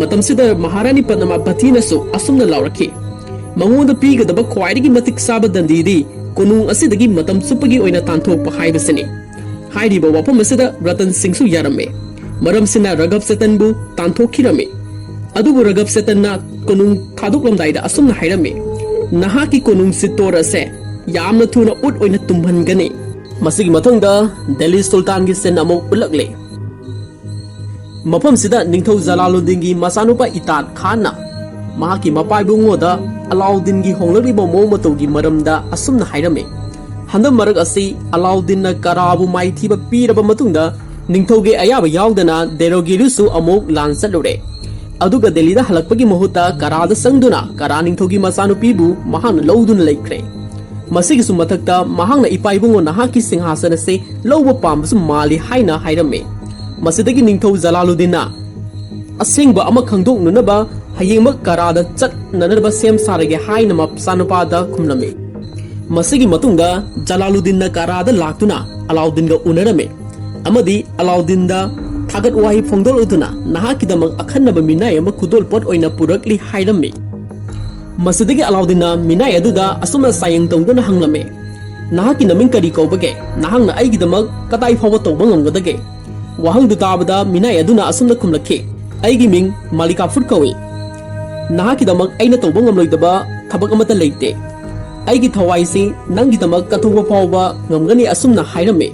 ꯃꯇꯝꯁꯤꯗ ꯃꯍꯥꯔꯥꯅꯤ ꯄꯗꯃꯥꯚꯇꯤꯅꯁꯨ ꯑꯁꯨꯝꯅ ꯂꯥꯎꯔꯛꯈꯤ, "ꯃꯉꯣꯟꯗ ꯄꯤꯒꯗꯕ ꯈ꯭ꯋꯥꯏꯗꯒꯤ ꯃꯇꯤꯛ ꯆꯥꯕ ꯗꯟꯗꯤꯗꯤ ꯀꯣꯅꯨꯡ ꯑꯁꯤꯗꯒꯤ ꯃꯇꯝ ꯆꯨꯞꯄꯒꯤ ꯑꯣꯏꯅ ꯇꯥꯟꯊꯣꯛꯄ ꯍꯥꯏꯕꯁꯤꯅꯤ"꯫ ꯍꯥꯏꯔꯤꯕ ꯋꯥꯐꯝ ꯑꯁꯤꯗ ꯔꯇꯟ ꯁꯤꯡꯁꯨ ꯌꯥꯔꯝꯃꯤ꯫ ꯃꯔꯝꯁꯤꯅ ꯔꯥꯘꯕ ꯁꯦꯇꯟꯕꯨ ꯇꯥꯟꯊꯣꯛꯈꯤꯔꯝꯃꯤ꯫ ꯑꯗꯨꯕꯨ ꯔꯥꯘꯕ ꯁꯦꯇꯟꯅ ꯀꯣꯅꯨꯡ ꯊꯥꯗꯣꯛꯂꯝꯗꯥꯏꯗ ꯑꯁꯨꯝꯅ ꯍꯥꯏꯔꯝꯃꯤ, "ꯅꯍꯥꯛꯀꯤ ꯀꯣꯅꯨꯡ ꯆꯤꯠꯇꯣꯔ ꯑꯁꯦ ꯌꯥꯝꯅ ꯊꯨꯅ ꯎꯠ ꯑꯣꯏꯅ ꯇꯨꯝꯍꯟꯒꯅꯤ"꯫ ꯃꯁꯤꯒꯤ ꯃꯊꯪꯗ ꯗꯦꯜꯂꯤ ꯁꯨꯜꯇꯥꯟꯒꯤ ꯁꯤꯟ ꯑꯃꯨꯛ ꯎꯠꯂꯛꯂꯦ꯫ ꯃꯐꯝꯁꯤꯗ ꯅꯤꯡꯊꯧ ꯖꯂꯥꯂꯨꯗꯤꯟꯒꯤ ꯃꯆꯥꯅꯨꯄꯥ ꯏꯇꯥꯠ ꯈꯥꯟꯅ ꯃꯍꯥꯛꯀꯤ ꯃꯄꯥ ꯏꯕꯨꯡꯉꯣꯗ ꯑꯂꯥꯎꯗꯤꯟꯒꯤ ꯍꯣꯡꯂꯛꯂꯤꯕ ꯃꯑꯣꯡ ꯃꯇꯧꯒꯤ ꯃꯔꯝꯗ ꯑꯁꯨꯝꯅ ꯍꯥꯏꯔꯝꯃꯤ, "ꯍꯟꯗꯛ ꯃꯔꯛ ꯑꯁꯤ ꯑꯂꯥꯎꯗꯤꯟꯅ ꯀꯔꯥꯕꯨ ꯃꯥꯏꯊꯤꯕ ꯄꯤꯔꯕ ꯃꯇꯨꯡꯗ ꯅꯤꯡꯊꯧꯒꯤ ꯑꯌꯥꯕ ꯌꯥꯎꯗꯅ ꯗꯦꯔꯣꯒꯤꯔꯤꯁꯨ ꯑꯃꯨꯛ ꯂꯥꯟ ꯆꯠꯂꯨꯔꯦ꯫ ꯑꯗꯨꯒ ꯗꯦꯜꯂꯤꯗ ꯍꯜꯂꯛꯄꯒꯤ ꯃꯍꯨꯠꯇ ꯀꯔꯥꯗ ꯆꯪꯗꯨꯅ ꯀꯔꯥ ꯅꯤꯡꯊꯧꯒꯤ ꯃꯆꯥꯅꯨꯄꯤꯕꯨ ꯃꯍꯥꯛꯅ ꯂꯧꯗꯨꯅ ꯂꯩꯈ꯭ꯔꯦ꯫ ꯃꯁꯤꯒꯤꯁꯨ ꯃꯊꯛꯇ ꯃꯍꯥꯛꯅ ꯏꯄꯥ ꯏꯕꯨꯡꯉꯣ ꯅꯍꯥꯛꯀꯤ ꯁꯤꯡꯍꯥꯁꯟ ꯑꯁꯤ ꯂꯧꯕ ꯄꯥꯝꯕꯁꯨ ꯃꯥꯜꯂꯤ" ꯍꯥꯏꯅ ꯍꯥꯏꯔꯝꯃꯤ꯫ ꯃꯁꯤꯗꯒꯤ ꯅꯤꯡꯊꯧ ꯖꯂꯥꯂꯨꯗꯤꯟꯅ ꯑꯁꯦꯡꯕ ꯑꯃ ꯈꯪꯗꯣꯛꯅꯅꯕ ꯍꯌꯦꯡꯃꯛ ꯀꯔꯥꯗ ꯆꯠꯅꯅꯕ ꯁꯦꯝ ꯁꯥꯔꯒꯦ ꯍꯥꯏꯅ ꯃꯆꯥꯅꯨꯄꯥꯗ ꯈꯨꯝꯂꯝꯃꯤ꯫ ꯃꯁꯤꯒꯤ ꯃꯇꯨꯡꯗ ꯖꯂꯥꯂꯨꯗꯤꯟꯅ ꯀꯔꯥꯗ ꯂꯥꯛꯇꯨꯅ ꯑꯂꯥꯎꯗꯤꯟꯒ ꯎꯅꯔꯝꯃꯤ ꯑꯃꯗꯤ ꯑꯂꯥꯎꯗꯤꯟꯗ ꯊꯥꯒꯠ ꯋꯥꯍꯩ ꯐꯣꯡꯗꯣꯛꯂꯗꯨꯅ ꯅꯍꯥꯛꯀꯤꯗꯃꯛ ꯑꯈꯟꯅꯕ ꯃꯤꯅꯥꯏ ꯑꯃ ꯈꯨꯗꯣꯜꯄꯣꯠ ꯑꯣꯏꯅ ꯄꯨꯔꯛꯂꯤ ꯍꯥꯏꯔꯝꯃꯤ꯫ ꯃꯁꯤꯗꯒꯤ ꯑꯂꯥꯎꯗꯤꯟꯅ ꯃꯤꯅꯥꯏ ꯑꯗꯨꯗ ꯑꯁꯨꯝꯅ ꯆꯥꯌꯦꯡ ꯇꯧꯗꯨꯅ ꯍꯪꯂꯝꯃꯤ, "ꯅꯍꯥꯛꯀꯤ ꯅꯃꯤꯡ ꯀꯔꯤ ꯀꯧꯕꯒꯦ? ꯅꯍꯥꯛꯅ ꯑꯩꯒꯤꯗꯃꯛ ꯀꯗꯥꯏ ꯐꯥꯎꯕ ꯇꯧꯕ ꯉꯝꯒꯗꯒꯦ?" ꯋꯥꯍꯪꯗꯨ ꯇꯥꯕꯗ ꯃꯤꯅꯥꯏ ꯑꯗꯨꯅ ꯑꯁꯨꯝꯅ ꯈꯨꯝꯂꯛꯈꯤ, "ꯑꯩꯒꯤ ꯃꯤꯡ ꯃꯥꯂꯤꯀꯥ ꯐꯨꯔ ꯀꯧꯏ꯫ ꯅꯍꯥꯛꯀꯤꯗꯃꯛ ꯑꯩꯅ ꯇꯧꯕ ꯉꯝꯂꯣꯏꯗꯕ ꯊꯕꯛ ꯑꯃꯠꯇ ꯂꯩꯇꯦ꯫ ꯑꯩꯒꯤ ꯊꯋꯥꯏꯁꯤ ꯅꯪꯒꯤꯗꯃꯛ ꯀꯠꯊꯣꯛꯄ ꯐꯥꯎꯕ ꯉꯝꯒꯅꯤ," ꯑꯁꯨꯝꯅ ꯍꯥꯏꯔꯝꯃꯤ꯫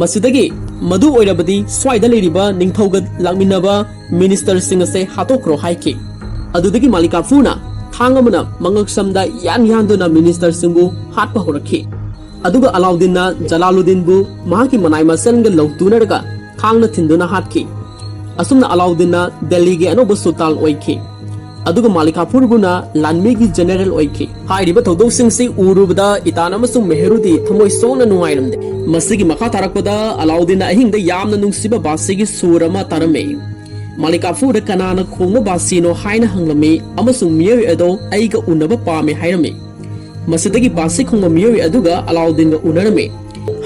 ꯃꯁꯤꯗꯒꯤ, "ꯃꯗꯨ ꯑꯣꯏꯔꯕꯗꯤ ꯁ꯭ꯋꯥꯏꯗ ꯂꯩꯔꯤꯕ ꯅꯤꯡꯊꯧꯒ ꯂꯥꯛꯃꯤꯟꯅꯕ ꯃꯤꯅꯤꯁꯇꯔꯁꯤꯡ ꯑꯁꯦ ꯍꯥꯠꯇꯣꯛꯈ꯭ꯔꯣ," ꯍꯥꯏꯈꯤ꯫ ꯑꯗꯨꯗꯒꯤ ꯃꯥꯂꯤꯀꯥꯐꯨꯔꯅ ꯊꯥꯡ ꯑꯃꯅ ꯃꯉꯛꯁꯝꯗ ꯌꯥꯟ ꯌꯥꯟꯗꯨꯅ ꯃꯤꯅꯤꯁꯇꯔꯁꯤꯡꯕꯨ ꯍꯥꯠꯄ ꯍꯧꯔꯛꯈꯤ꯫ ꯑꯗꯨꯒ ꯑꯂꯥꯎꯗꯤꯟꯅ ꯖꯂꯥꯂꯨꯗꯤꯟꯕꯨ ꯃꯍꯥꯛꯀꯤ ꯃꯅꯥꯏ ꯃꯁꯜꯒ ꯂꯧꯇꯨꯅꯔꯒ ꯊꯥꯡꯅ ꯊꯤꯟꯗꯨꯅ ꯍꯥꯠꯈꯤ꯫ ꯑꯁꯨꯝꯅ ꯑꯂꯥꯎꯗꯤꯟꯅ ꯗꯦꯜꯂꯤꯒꯤ ꯑꯅꯧꯕ ꯁꯨꯜꯇꯥꯟ ꯑꯣꯏꯈꯤ꯫ ꯑꯗꯨꯒ ꯃꯥꯂꯤꯀꯥꯐꯨꯔꯕꯨꯅ ꯂꯥꯟꯃꯤꯒꯤ ꯖꯦꯅꯦꯔꯦꯜ ꯑꯣꯏꯈꯤ꯫ ꯍꯥꯏꯔꯤꯕ ꯊꯧꯗꯣꯛꯁꯤꯡꯁꯤ ꯎꯔꯨꯕꯗ ꯏꯇꯥꯟ ꯑꯃꯁꯨꯡ ꯃꯦꯍꯔꯨꯗꯤ ꯊꯃꯣꯏ ꯁꯣꯛꯅ ꯅꯨꯡꯉꯥꯏꯔꯝꯗꯦ꯫ ꯃꯁꯤꯒꯤ ꯃꯈꯥ ꯇꯥꯔꯛꯄꯗ ꯑꯂꯥꯎꯗꯤꯟꯅ ꯑꯍꯤꯡꯗ ꯌꯥꯝꯅ ꯅꯨꯡꯁꯤꯕ ꯕꯥꯁꯤꯒꯤ ꯁꯨꯔ ꯑꯃ ꯇꯥꯔꯝꯃꯤ꯫ ꯃꯥꯂꯤꯀꯥꯐꯨꯔꯗ ꯀꯅꯥꯅ ꯈꯣꯡꯕ ꯕꯥꯁꯤꯅꯣ ꯍꯥꯏꯅ ꯍꯪꯂꯝꯃꯤ ꯑꯃꯁꯨꯡ ꯃꯤꯑꯣꯏ ꯑꯗꯣ ꯑꯩꯒ ꯎꯅꯕ ꯄꯥꯝꯃꯤ ꯍꯥꯏꯔꯝꯃꯤ꯫ ꯃꯁꯤꯗꯒꯤ ꯕꯥꯁꯤ ꯈꯣꯡꯕ ꯃꯤꯑꯣꯏ ꯑꯗꯨꯒ ꯑꯂꯥꯎꯗꯤꯟꯒ ꯎꯅꯔꯝꯃꯤ꯫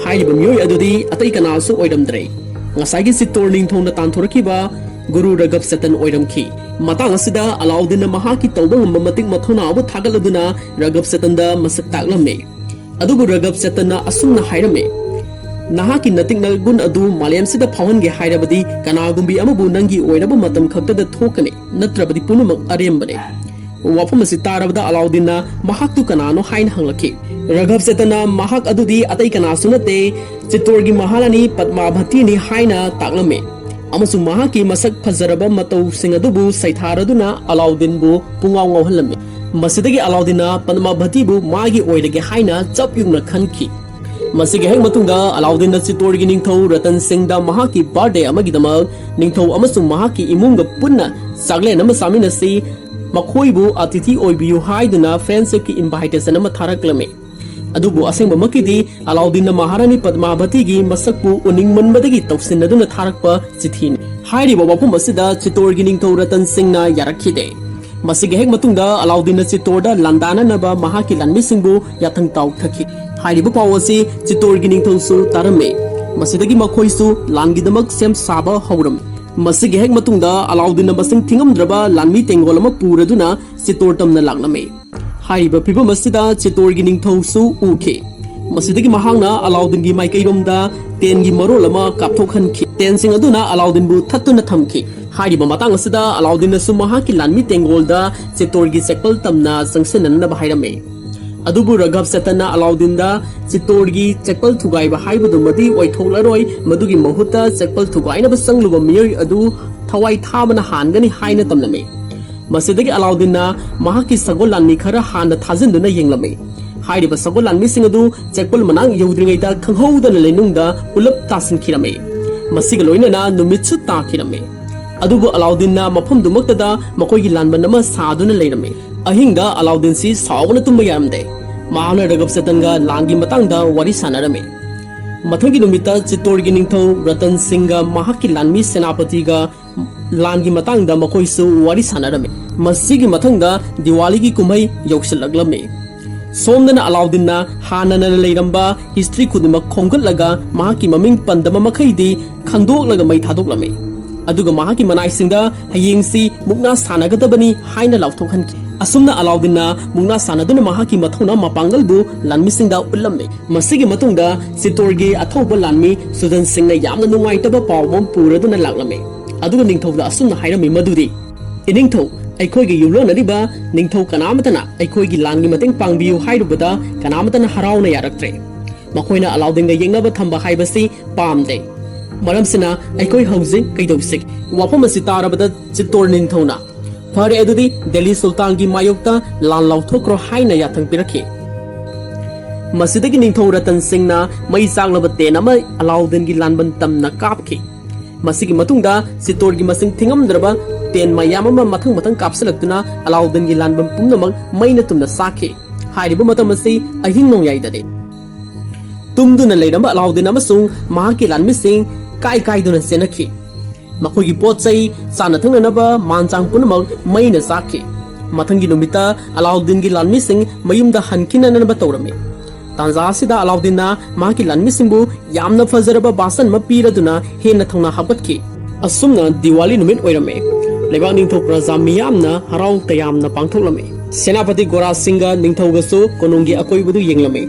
ꯍꯥꯏꯔꯤꯕ ꯃꯤꯑꯣꯏ ꯑꯗꯨꯗꯤ ꯑꯇꯩ ꯀꯅꯥꯁꯨ ꯑꯣꯏꯔꯝꯗ꯭ꯔꯦ꯫ ꯉꯁꯥꯏꯒꯤ ꯆꯤꯠꯇꯣꯔ ꯅꯤꯡꯊꯧꯅ ꯇꯥꯟꯊꯣꯔꯛꯈꯤꯕ ꯒꯨꯔꯨ ꯔꯒꯕ ꯆꯇꯟ ꯑꯣꯏꯔꯝꯈꯤ꯫ ꯃꯇꯥꯡ ꯑꯁꯤꯗ ꯑꯂꯥꯎꯗꯤꯟꯅ ꯃꯍꯥꯛꯀꯤ ꯇꯧꯕ ꯉꯝꯕ ꯃꯇꯤꯛ ꯃꯊꯧꯅꯥꯕꯨ ꯊꯥꯒꯠꯂꯗꯨꯅ ꯔꯒꯕ ꯆꯇꯟꯗ ꯃꯁꯛ ꯇꯥꯛꯂꯝꯃꯤ꯫ ꯑꯗꯨꯕꯨ ꯔꯒꯕ ꯆꯇꯟꯅ ꯑꯁꯨꯝꯅ ꯍꯥꯏꯔꯝꯃꯤ, "ꯅꯍꯥꯛꯀꯤ ꯅꯇꯤꯛ ꯅꯒꯨꯟ ꯑꯗꯨ ꯃꯥꯂꯦꯝꯁꯤꯗ ꯐꯥꯎꯍꯟꯒꯦ ꯍꯥꯏꯔꯕꯗꯤ ꯀꯅꯥꯒꯨꯝꯕꯤ ꯑꯃꯕꯨ ꯅꯪꯒꯤ ꯑꯣꯏꯔꯕ ꯃꯇꯝ ꯈꯛꯇꯗ ꯊꯣꯛꯀꯅꯤ, ꯅꯠꯇ꯭ꯔꯕꯗꯤ ꯄꯨꯝꯅꯃꯛ ꯑꯔꯦꯝꯕꯅꯤ"꯫ ꯋꯥꯐꯝ ꯑꯁꯤ ꯇꯥꯔꯕꯗ ꯑꯂꯥꯎꯗꯤꯟꯅ ꯃꯍꯥꯛꯇꯨ ꯀꯅꯥꯅꯣ ꯍꯥꯏꯅ ꯍꯪꯂꯛꯈꯤ꯫ ꯔꯒꯕ ꯆꯇꯟꯅ ꯃꯍꯥꯛ ꯑꯗꯨꯗꯤ ꯑꯇꯩ ꯀꯅꯥꯁꯨ ꯅꯠꯇꯦ, ꯆꯤꯠꯇꯣꯔꯒꯤ ꯃꯍꯥꯔꯥꯅꯤ ꯄꯗꯃꯥꯚꯇꯤꯅꯤ ꯍꯥꯏꯅ ꯇꯥꯛꯂꯝꯃꯤ꯫ ꯑꯃꯁꯨꯡ ꯃꯍꯥꯛꯀꯤ ꯃꯁꯛ ꯐꯖꯔꯕ ꯃꯇꯧꯁꯤꯡ ꯑꯗꯨꯕꯨ ꯁꯩꯊꯥꯔꯗꯨꯅ ꯑꯂꯥꯎꯗꯤꯟꯕꯨ ꯄꯨꯡꯉꯥꯎ ꯉꯥꯎꯍꯜꯂꯝꯃꯤ꯫ ꯃꯁꯤꯗꯒꯤ ꯑꯂꯥꯎꯗꯤꯟꯅ ꯄꯗꯃꯥꯚꯇꯤꯕꯨ ꯃꯥꯒꯤ ꯑꯣꯏꯔꯒꯦ ꯍꯥꯏꯅ ꯆꯞ ꯌꯨꯡꯅ ꯈꯟꯈꯤ꯫ ꯃꯁꯤꯒꯤ ꯍꯦꯛ ꯃꯇꯨꯡꯗ ꯑꯂꯥꯎꯗꯤꯟꯅ ꯆꯤꯠꯇꯣꯔꯒꯤ ꯅꯤꯡꯊꯧ ꯔꯇꯟ ꯁꯤꯡꯗ ꯃꯍꯥꯛꯀꯤ ꯕꯥꯔꯗꯦ ꯑꯃꯒꯤꯗꯃꯛ ꯅꯤꯡꯊꯧ ꯑꯃꯁꯨꯡ ꯃꯍꯥꯛꯀꯤ ꯏꯃꯨꯡꯒ ꯄꯨꯟꯅ ꯆꯥꯛꯂꯦꯟ ꯑꯃ ꯆꯥꯃꯤꯟꯅꯁꯤ, ꯃꯈꯣꯏꯕꯨ ꯑꯇꯤꯊꯤ ꯑꯣꯏꯕꯤꯌꯨ ꯍꯥꯏꯗꯨꯅ ꯐ꯭ꯔꯦꯟꯁꯤꯞꯀꯤ ꯏꯟꯚꯥꯏꯇꯦꯁꯟ ꯑꯃ ꯊꯥꯔꯛꯂꯝꯃꯤ꯫ ꯑꯗꯨꯕꯨ ꯑꯁꯦꯡꯕꯃꯛꯀꯤꯗꯤ ꯑꯂꯥꯎꯗꯤꯟꯅ ꯃꯍꯥꯔꯥꯅꯤ ꯄꯗꯃꯥꯚꯇꯤꯒꯤ ꯃꯁꯛꯄꯨ ꯎꯅꯤꯡꯃꯟꯕꯗꯒꯤ ꯇꯧꯁꯤꯟꯅꯗꯨꯅ ꯊꯥꯔꯛꯄ ꯆꯤꯊꯤꯅꯤ꯫ ꯍꯥꯏꯔꯤꯕ ꯋꯥꯐꯝ ꯑꯁꯤꯗ ꯆꯤꯠꯇꯣꯔꯒꯤ ꯅꯤꯡꯊꯧ ꯔꯇꯟ ꯁꯤꯡꯅ ꯌꯥꯔꯛꯈꯤꯗꯦ꯫ ꯃꯁꯤꯒꯤ ꯍꯦꯛ ꯃꯇꯨꯡꯗ ꯑꯂꯥꯎꯗꯤꯟꯅ ꯆꯤꯠꯇꯣꯔꯗ ꯂꯥꯟꯗꯥꯅꯅꯕ ꯃꯍꯥꯛꯀꯤ ꯂꯥꯟꯃꯤꯁꯤꯡꯕꯨ ꯌꯥꯊꯪ ꯇꯥꯎꯊꯈꯤ꯫ ꯍꯥꯏꯔꯤꯕ ꯄꯥꯎ ꯑꯁꯤ ꯆꯤꯠꯇꯣꯔꯒꯤ ꯅꯤꯡꯊꯧꯁꯨ ꯇꯥꯔꯝꯃꯤ꯫ ꯃꯁꯤꯗꯒꯤ ꯃꯈꯣꯏꯁꯨ ꯂꯥꯟꯒꯤꯗꯃꯛ ꯁꯦꯝ ꯁꯥꯕ ꯍꯧꯔꯝꯃꯤ꯫ ꯃꯁꯤꯒꯤ ꯍꯦꯛ ꯃꯇꯨꯡꯗ ꯑꯂꯥꯎꯗꯤꯟꯅ ꯃꯁꯤꯡ ꯊꯤꯉꯝꯗ꯭ꯔꯕ ꯂꯥꯟꯃꯤ ꯇꯦꯡꯒꯣꯜ ꯑꯃ ꯄꯨꯔꯗꯨꯅ ꯆꯤꯠꯇꯣꯔ ꯇꯝꯅ ꯂꯥꯛꯂꯝꯃꯤ꯫ ꯍꯥꯏꯔꯤꯕ ꯐꯤꯚꯝ ꯑꯁꯤꯗ ꯆꯤꯠꯇꯣꯔꯒꯤ ꯅꯤꯡꯊꯧꯁꯨ ꯎꯈꯤ꯫ ꯃꯁꯤꯗꯒꯤ ꯃꯍꯥꯛꯅ ꯑꯂꯥꯎꯗꯤꯟꯒꯤ ꯃꯥꯏꯀꯩꯔꯣꯝꯗ ꯇꯦꯟꯒꯤ ꯃꯔꯣꯜ ꯑꯃ ꯀꯥꯞꯊꯣꯛꯍꯟꯈꯤ꯫ ꯇꯦꯟꯁꯤꯡ ꯑꯗꯨꯅ ꯑꯂꯥꯎꯗꯤꯟꯕꯨ ꯊꯠꯇꯨꯅ ꯊꯝꯈꯤ꯫ ꯍꯥꯏꯔꯤꯕ ꯃꯇꯥꯡ ꯑꯁꯤꯗ ꯑꯂꯥꯎꯗꯤꯟꯅꯁꯨ ꯃꯍꯥꯛꯀꯤ ꯂꯥꯟꯃꯤ ꯇꯦꯡꯒꯣꯜꯗ ꯆꯤꯠꯇꯣꯔꯒꯤ ꯆꯦꯛꯄꯜ ꯇꯝꯅ ꯆꯪꯁꯤꯟꯅꯅꯕ ꯍꯥꯏꯔꯝꯃꯤ꯫ ꯑꯗꯨꯕꯨ ꯔꯒꯕ ꯁꯦꯇꯟꯅ ꯑꯂꯥꯎꯗꯤꯟꯗ ꯆꯤꯠꯇꯣꯔꯒꯤ ꯆꯦꯛꯄꯜ ꯊꯨꯒꯥꯏꯕ ꯍꯥꯏꯕꯗꯨꯃꯗꯤ ꯑꯣꯏꯊꯣꯛꯂꯔꯣꯏ, ꯃꯗꯨꯒꯤ ꯃꯍꯨꯠꯇ ꯆꯦꯛꯄꯜ ꯊꯨꯒꯥꯏꯅꯕ ꯆꯪꯂꯨꯕ ꯃꯤꯑꯣꯏ ꯑꯗꯨ ꯊꯋꯥꯏ ꯊꯥꯕꯅ ꯍꯥꯟꯒꯅꯤ ꯍꯥꯏꯅ ꯇꯝꯂꯝꯃꯤ꯫ ꯃꯁꯤꯗꯒꯤ ꯑꯂꯥꯎꯗꯤꯟꯅ ꯃꯍꯥꯛꯀꯤ ꯁꯒꯣꯜ ꯂꯥꯟꯃꯤ ꯈꯔ ꯍꯥꯟꯅ ꯊꯥꯖꯤꯟꯗꯨꯅ ꯌꯦꯡꯂꯝꯃꯤ꯫ ꯍꯥꯏꯔꯤꯕ ꯁꯒꯣꯜ ꯂꯥꯟꯃꯤꯁꯤꯡ ꯑꯗꯨ ꯆꯦꯛꯄꯜ ꯃꯅꯥꯛ ꯌꯧꯗ꯭ꯔꯤꯉꯩꯗ ꯈꯪꯍꯧꯗꯅ ꯂꯩꯅꯨꯡꯗ ꯄꯨꯂꯞ ꯇꯥꯁꯤꯟꯈꯤꯔꯝꯃꯤ꯫ ꯃꯁꯤꯒ ꯂꯣꯏꯅꯅ ꯅꯨꯃꯤꯠꯁꯨ ꯇꯥꯈꯤꯔꯝꯃꯤ꯫ ꯑꯗꯨꯕꯨ ꯑꯂꯥꯎꯗꯤꯟꯅ ꯃꯐꯝꯗꯨꯃꯛꯇꯗ ꯃꯈꯣꯏꯒꯤ ꯂꯥꯟꯕꯟ ꯑꯃ ꯁꯥꯗꯨꯅ ꯂꯩꯔꯝꯃꯤ꯫ ꯑꯍꯤꯡꯗ ꯑꯂꯥꯎꯗꯤꯟꯁꯤ ꯁꯥꯎꯕꯅ ꯇꯨꯝꯕ ꯌꯥꯔꯝꯗꯦ꯫ ꯃꯍꯥꯛꯅ ꯔꯒꯕ ꯁꯦꯇꯟꯒ ꯂꯥꯟꯒꯤ ꯃꯇꯥꯡꯗ ꯋꯥꯔꯤ ꯁꯥꯟꯅꯔꯝꯃꯤ꯫ ꯃꯊꯪꯒꯤ ꯅꯨꯃꯤꯠꯇ ꯆꯤꯠꯇꯣꯔꯒꯤ ꯅꯤꯡꯊꯧ ꯔꯇꯟ ꯁꯤꯡꯒ ꯃꯍꯥꯛꯀꯤ ꯂꯥꯟꯃꯤ ꯁꯦꯅꯥꯄꯇꯤꯒ ꯂꯥꯟꯒꯤ ꯃꯇꯥꯡꯗ ꯃꯈꯣꯏꯁꯨ ꯋꯥꯔꯤ ꯁꯥꯟꯅꯔꯝꯃꯤ꯫ ꯃꯁꯤꯒꯤ ꯃꯊꯪꯗ ꯗꯤꯋꯥꯂꯤꯒꯤ ꯀꯨꯝꯍꯩ ꯌꯧꯁꯤꯜꯂꯛꯂꯝꯃꯤ꯫ ꯁꯣꯝꯗꯅ ꯑꯂꯥꯎꯗꯤꯟꯅ ꯍꯥꯟꯅꯅ ꯂꯩꯔꯝꯕ ꯍꯤꯁꯇ꯭ꯔꯤ ꯈꯨꯗꯤꯡꯃꯛ ꯈꯣꯝꯒꯠꯂꯒ ꯃꯍꯥꯛꯀꯤ ꯃꯃꯤꯡ ꯄꯟꯗꯕ ꯃꯈꯩꯗꯤ ꯈꯪꯗꯣꯛꯂꯒ ꯃꯩ ꯊꯥꯗꯣꯛꯂꯝꯃꯤ꯫ ꯑꯗꯨꯒ ꯃꯍꯥꯛꯀꯤ ꯃꯅꯥꯏꯁꯤꯡꯗ ꯍꯌꯦꯡꯁꯤ ꯃꯨꯛꯅꯥ ꯁꯥꯟꯅꯒꯗꯕꯅꯤ ꯍꯥꯏꯅ ꯂꯥꯎꯊꯣꯛꯍꯟꯈꯤ꯫ ꯑꯁꯨꯝꯅ ꯑꯂꯥꯎꯗꯤꯟꯅ ꯃꯨꯛꯅꯥ ꯁꯥꯟꯅꯗꯨꯅ ꯃꯍꯥꯛꯀꯤ ꯃꯊꯧꯅꯥ ꯃꯄꯥꯡꯒꯜꯕꯨ ꯂꯥꯟꯃꯤꯁꯤꯡꯗ ꯎꯠꯂꯝꯃꯤ꯫ ꯃꯁꯤꯒꯤ ꯃꯇꯨꯡꯗ ꯆꯤꯠꯇꯣꯔꯒꯤ ꯑꯊꯧꯕ ꯂꯥꯟꯃꯤ ꯁꯨꯗꯟ ꯁꯤꯡꯅ ꯌꯥꯝꯅ ꯅꯨꯡꯉꯥꯏꯇꯕ ꯄꯥꯎ ꯑꯃ ꯄꯨꯔꯗꯨꯅ ꯂꯥꯛꯂꯝꯃꯤ꯫ ꯑꯗꯨꯒ ꯅꯤꯡꯊꯧꯗ ꯑꯁꯨꯝꯅ ꯍꯥꯏꯔꯝꯃꯤ ꯃꯗꯨꯗꯤ, "ꯏꯅꯤꯡꯊꯧ, ꯑꯩꯈꯣꯏꯒꯤ ꯌꯨꯝꯂꯣꯟꯅꯔꯤꯕ ꯅꯤꯡꯊꯧ ꯀꯅꯥꯃꯇꯅ ꯑꯩꯈꯣꯏꯒꯤ ꯂꯥꯟꯒꯤ ꯃꯇꯦꯡ ꯄꯥꯡꯕꯤꯌꯨ ꯍꯥꯏꯔꯨꯕꯗ ꯀꯅꯥꯃꯇꯅ ꯍꯔꯥꯎꯅ ꯌꯥꯔꯛꯇ꯭ꯔꯦ꯫ ꯃꯈꯣꯏꯅ ꯑꯂꯥꯎꯗꯤꯟꯒ ꯌꯦꯛꯅꯕ ꯊꯝꯕ ꯍꯥꯏꯕꯁꯤ ꯄꯥꯝꯗꯦ꯫ ꯃꯔꯝꯁꯤꯅ ꯑꯩꯈꯣꯏ ꯍꯧꯖꯤꯛ ꯀꯩꯗꯧꯁꯤꯒꯦ?" ꯋꯥꯐꯝ ꯑꯁꯤ ꯇꯥꯔꯕꯗ ꯆꯤꯠꯇꯣꯔ ꯅꯤꯡꯊꯧꯅ, "ꯐꯔꯦ, ꯑꯗꯨꯗꯤ ꯗꯦꯜꯂꯤ ꯁꯨꯜꯇꯥꯟꯒꯤ ꯃꯥꯌꯣꯛꯇ ꯂꯥꯟ ꯂꯥꯎꯊꯣꯛꯈ꯭ꯔꯣ" ꯍꯥꯏꯅ ꯌꯥꯊꯪ ꯄꯤꯔꯛꯈꯤ꯫ ꯃꯁꯤꯗꯒꯤ ꯅꯤꯡꯊꯧ ꯔꯇꯟ ꯁꯤꯡꯅ ꯃꯩ ꯆꯥꯛꯂꯕ ꯇꯦꯟ ꯑꯃ ꯑꯂꯥꯎꯗꯤꯟꯒꯤ ꯂꯥꯟꯕꯟ ꯇꯝꯅ ꯀꯥꯞꯈꯤ꯫ ꯃꯁꯤꯒꯤ ꯃꯇꯨꯡꯗ ꯆꯤꯠꯇꯣꯔꯒꯤ ꯃꯁꯤꯡ ꯊꯤꯉꯝꯗ꯭ꯔꯕ ꯇꯦꯟ ꯃꯌꯥꯝ ꯑꯃ ꯃꯊꯪ ꯃꯊꯪ ꯀꯥꯞꯁꯤꯜꯂꯛꯇꯨꯅ ꯑꯂꯥꯎꯗꯤꯟꯒꯤ ꯂꯥꯟꯕꯟ ꯄꯨꯝꯅꯃꯛ ꯃꯩꯅ ꯇꯨꯝꯅ ꯆꯥꯛꯈꯤ꯫ ꯍꯥꯏꯔꯤꯕ ꯃꯇꯝ ꯑꯁꯤ ꯑꯍꯤꯡ ꯅꯣꯡꯌꯥꯏꯗꯅꯤ꯫ ꯇꯨꯝꯗꯨꯅ ꯂꯩꯔꯝꯕ ꯑꯂꯥꯎꯗꯤꯟ ꯑꯃꯁꯨꯡ ꯃꯍꯥꯛꯀꯤ ꯂꯥꯟꯃꯤꯁꯤꯡ ꯀꯥꯏ ꯀꯥꯏꯗꯨꯅ ꯆꯦꯟꯅꯈꯤ꯫ ꯃꯈꯣꯏꯒꯤ ꯄꯣꯠ ꯆꯩ, ꯆꯥꯅ ꯊꯛꯅꯅꯕ ꯃꯥꯟ ꯆꯥꯡ ꯄꯨꯝꯅꯃꯛ ꯃꯩꯅ ꯆꯥꯛꯈꯤ꯫ ꯃꯊꯪꯒꯤ ꯅꯨꯃꯤꯠꯇ ꯑꯂꯥꯎꯗꯤꯟꯒꯤ ꯂꯥꯟꯃꯤꯁꯤꯡ ꯃꯌꯨꯝꯗ ꯍꯟꯈꯤꯅꯅꯕ ꯇꯧꯔꯝꯃꯤ꯫ ꯇꯥꯟꯖꯥ ꯑꯁꯤꯗ ꯑꯂꯥꯎꯗꯤꯟꯅ ꯃꯍꯥꯛꯀꯤ ꯂꯥꯟꯃꯤꯁꯤꯡꯕꯨ ꯌꯥꯝꯅ ꯐꯖꯔꯕ ꯕꯥꯁꯟ ꯑꯃ ꯄꯤꯔꯗꯨꯅ ꯍꯦꯟꯅ ꯊꯧꯅꯥ ꯍꯥꯞꯀꯠꯈꯤ꯫ ꯑꯁꯨꯝꯅ ꯗꯤꯋꯥꯂꯤ ꯅꯨꯃꯤꯠ ꯑꯣꯏꯔꯝꯃꯤ꯫ ꯂꯩꯕꯥꯛ ꯅꯤꯡꯊꯧ ꯄ꯭ꯔꯖꯥ ꯃꯤꯌꯥꯝꯅ ꯍꯔꯥꯎ ꯇꯌꯥꯝꯅ ꯄꯥꯡꯊꯣꯛꯂꯝꯃꯤ꯫ ꯁꯦꯅꯥꯄꯇꯤ ꯒꯣꯔꯥ ꯁꯤꯡꯒ ꯅꯤꯡꯊꯧꯒꯁꯨ ꯀꯣꯅꯨꯡꯒꯤ ꯑꯀꯣꯏꯕꯗꯨ ꯌꯦꯡꯂꯝꯃꯤ꯫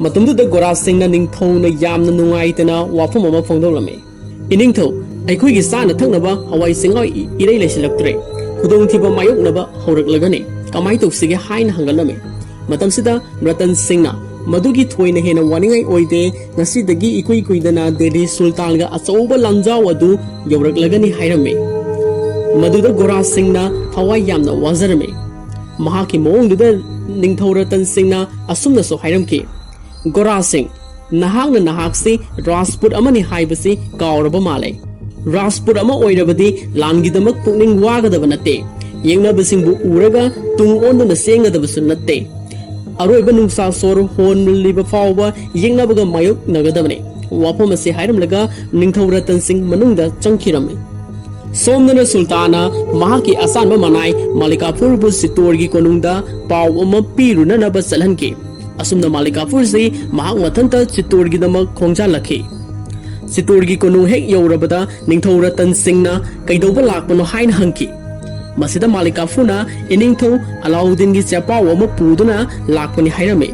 ꯃꯇꯝꯗꯨꯗ ꯒꯣꯔꯥ ꯁꯤꯡꯅ ꯅꯤꯡꯊꯧꯅ ꯌꯥꯝꯅ ꯅꯨꯡꯉꯥꯏꯇꯅ ꯋꯥꯐꯝ ꯑꯃ ꯐꯣꯡꯗꯣꯛꯂꯝꯃꯤ꯫ "ꯏꯅꯤꯡꯊꯧ, "ꯑꯩꯈꯣꯏꯒꯤ ꯆꯥꯅ ꯊꯛꯅꯕ ꯍꯋꯥꯏ ꯆꯦꯡꯋꯥꯏ ꯏꯔꯩ ꯂꯩꯁꯤꯜꯂꯛꯇ꯭ꯔꯦ꯫ ꯈꯨꯗꯣꯡꯊꯤꯕ ꯃꯥꯌꯣꯛꯅꯕ ꯍꯧꯔꯛꯂꯒꯅꯤ꯫ ꯀꯃꯥꯏ ꯇꯧꯁꯤꯒꯦ?" ꯍꯥꯏꯅ ꯍꯪꯒꯠꯂꯝꯃꯤ꯫ ꯃꯇꯝꯁꯤꯗ ꯔꯇꯟ ꯁꯤꯡꯅ "ꯃꯗꯨꯒꯤ ꯊꯣꯏꯅ ꯍꯦꯟꯅ ꯋꯥꯅꯤꯡꯉꯥꯏ ꯑꯣꯏꯗꯦ꯫ ꯉꯁꯤꯗꯒꯤ ꯏꯀꯨꯏ ꯀꯨꯏꯗꯅ ꯗꯦꯜꯂꯤ ꯁꯨꯜꯇꯥꯟꯒ ꯑꯆꯧꯕ ꯂꯥꯟꯖꯥꯎ ꯑꯗꯨ ꯌꯧꯔꯛꯂꯒꯅꯤ" ꯍꯥꯏꯔꯝꯃꯤ꯫ ꯃꯗꯨꯗ ꯒꯣꯔꯥ ꯁꯤꯡꯅ ꯊꯋꯥꯏ ꯌꯥꯝꯅ ꯋꯥꯖꯔꯝꯃꯤ꯫ ꯃꯍꯥꯛꯀꯤ ꯃꯑꯣꯡꯗꯨꯗ ꯅꯤꯡꯊꯧ ꯔꯇꯟ ꯁꯤꯡꯅ ꯑꯁꯨꯝꯅꯁꯨ ꯍꯥꯏꯔꯝꯈꯤ, "ꯒꯣꯔꯥ ꯁꯤꯡ, ꯅꯍꯥꯛꯅ ꯅꯍꯥꯛꯁꯤ ꯔꯥꯖꯄꯨꯠ ꯑꯃꯅꯤ ꯍꯥꯏꯕꯁꯤ ꯀꯥꯎꯔꯕ ꯃꯥꯜꯂꯦ꯫ ꯔꯥꯖꯄꯨꯠ ꯑꯃ ꯑꯣꯏꯔꯕꯗꯤ ꯂꯥꯟꯒꯤꯗꯃꯛ ꯄꯨꯛꯅꯤꯡ ꯋꯥꯒꯗꯕ ꯅꯠꯇꯦ꯫ ꯌꯦꯛꯅꯕꯁꯤꯡꯕꯨ ꯎꯔꯒ ꯇꯨꯡ ꯑꯣꯟꯗꯨꯅ ꯆꯦꯟꯒꯗꯕꯁꯨ ꯅꯠꯇꯦ꯫ ꯑꯔꯣꯏꯕ ꯅꯨꯡꯁꯥ ꯁꯣꯔ ꯍꯣꯜꯂꯤꯕ ꯐꯥꯎꯕ ꯌꯦꯛꯅꯕꯒ ꯃꯥꯌꯣꯛꯅꯒꯗꯕꯅꯤ" ꯋꯥꯐꯝ ꯑꯁꯤ ꯍꯥꯏꯔꯝꯂꯒ ꯅꯤꯡꯊꯧ ꯔꯇꯟ ꯁꯤꯡ ꯃꯅꯨꯡꯗ ꯆꯪꯈꯤꯔꯝꯃꯤ꯫ ꯁꯣꯝꯗꯅ ꯁꯨꯜꯇꯥꯟꯅ ꯃꯍꯥꯛꯀꯤ ꯑꯆꯥꯟꯕ ꯃꯅꯥꯏ ꯃꯥꯂꯤꯀꯥꯐꯨꯔꯕꯨ ꯆꯤꯠꯇꯣꯔꯒꯤ ꯀꯣꯅꯨꯡꯗ ꯄꯥꯎ ꯑꯃ ꯄꯤꯔꯨꯅꯅꯕ ꯆꯠꯍꯟꯈꯤ꯫ ꯑꯁꯨꯝꯅ ꯃꯥꯂꯤꯀꯥꯐꯨꯔꯁꯤ ꯃꯍꯥꯛ ꯃꯊꯟꯇ ꯆꯤꯠꯇꯣꯔꯒꯤꯗꯃꯛ ꯈꯣꯡꯖꯥꯜꯂꯛꯈꯤ꯫ ꯆꯤꯠꯇꯣꯔꯒꯤ ꯀꯣꯅꯨꯡ ꯍꯦꯛ ꯌꯧꯔꯕꯗ ꯅꯤꯡꯊꯧ ꯔꯇꯟ ꯁꯤꯡꯅ "ꯀꯩꯗꯧꯕ ꯂꯥꯛꯄꯅꯣ?" ꯍꯥꯏꯅ ꯍꯪꯈꯤ꯫ ꯃꯁꯤꯗ ꯃꯥꯂꯤꯀꯥꯐꯨꯔꯅ ꯏꯅꯤꯡꯊꯧ ꯑꯂꯥꯎꯗꯤꯟꯒꯤ ꯆꯦꯄꯥꯎ ꯑꯃ ꯄꯨꯗꯨꯅ ꯂꯥꯛꯄꯅꯤ ꯍꯥꯏꯔꯝꯃꯤ꯫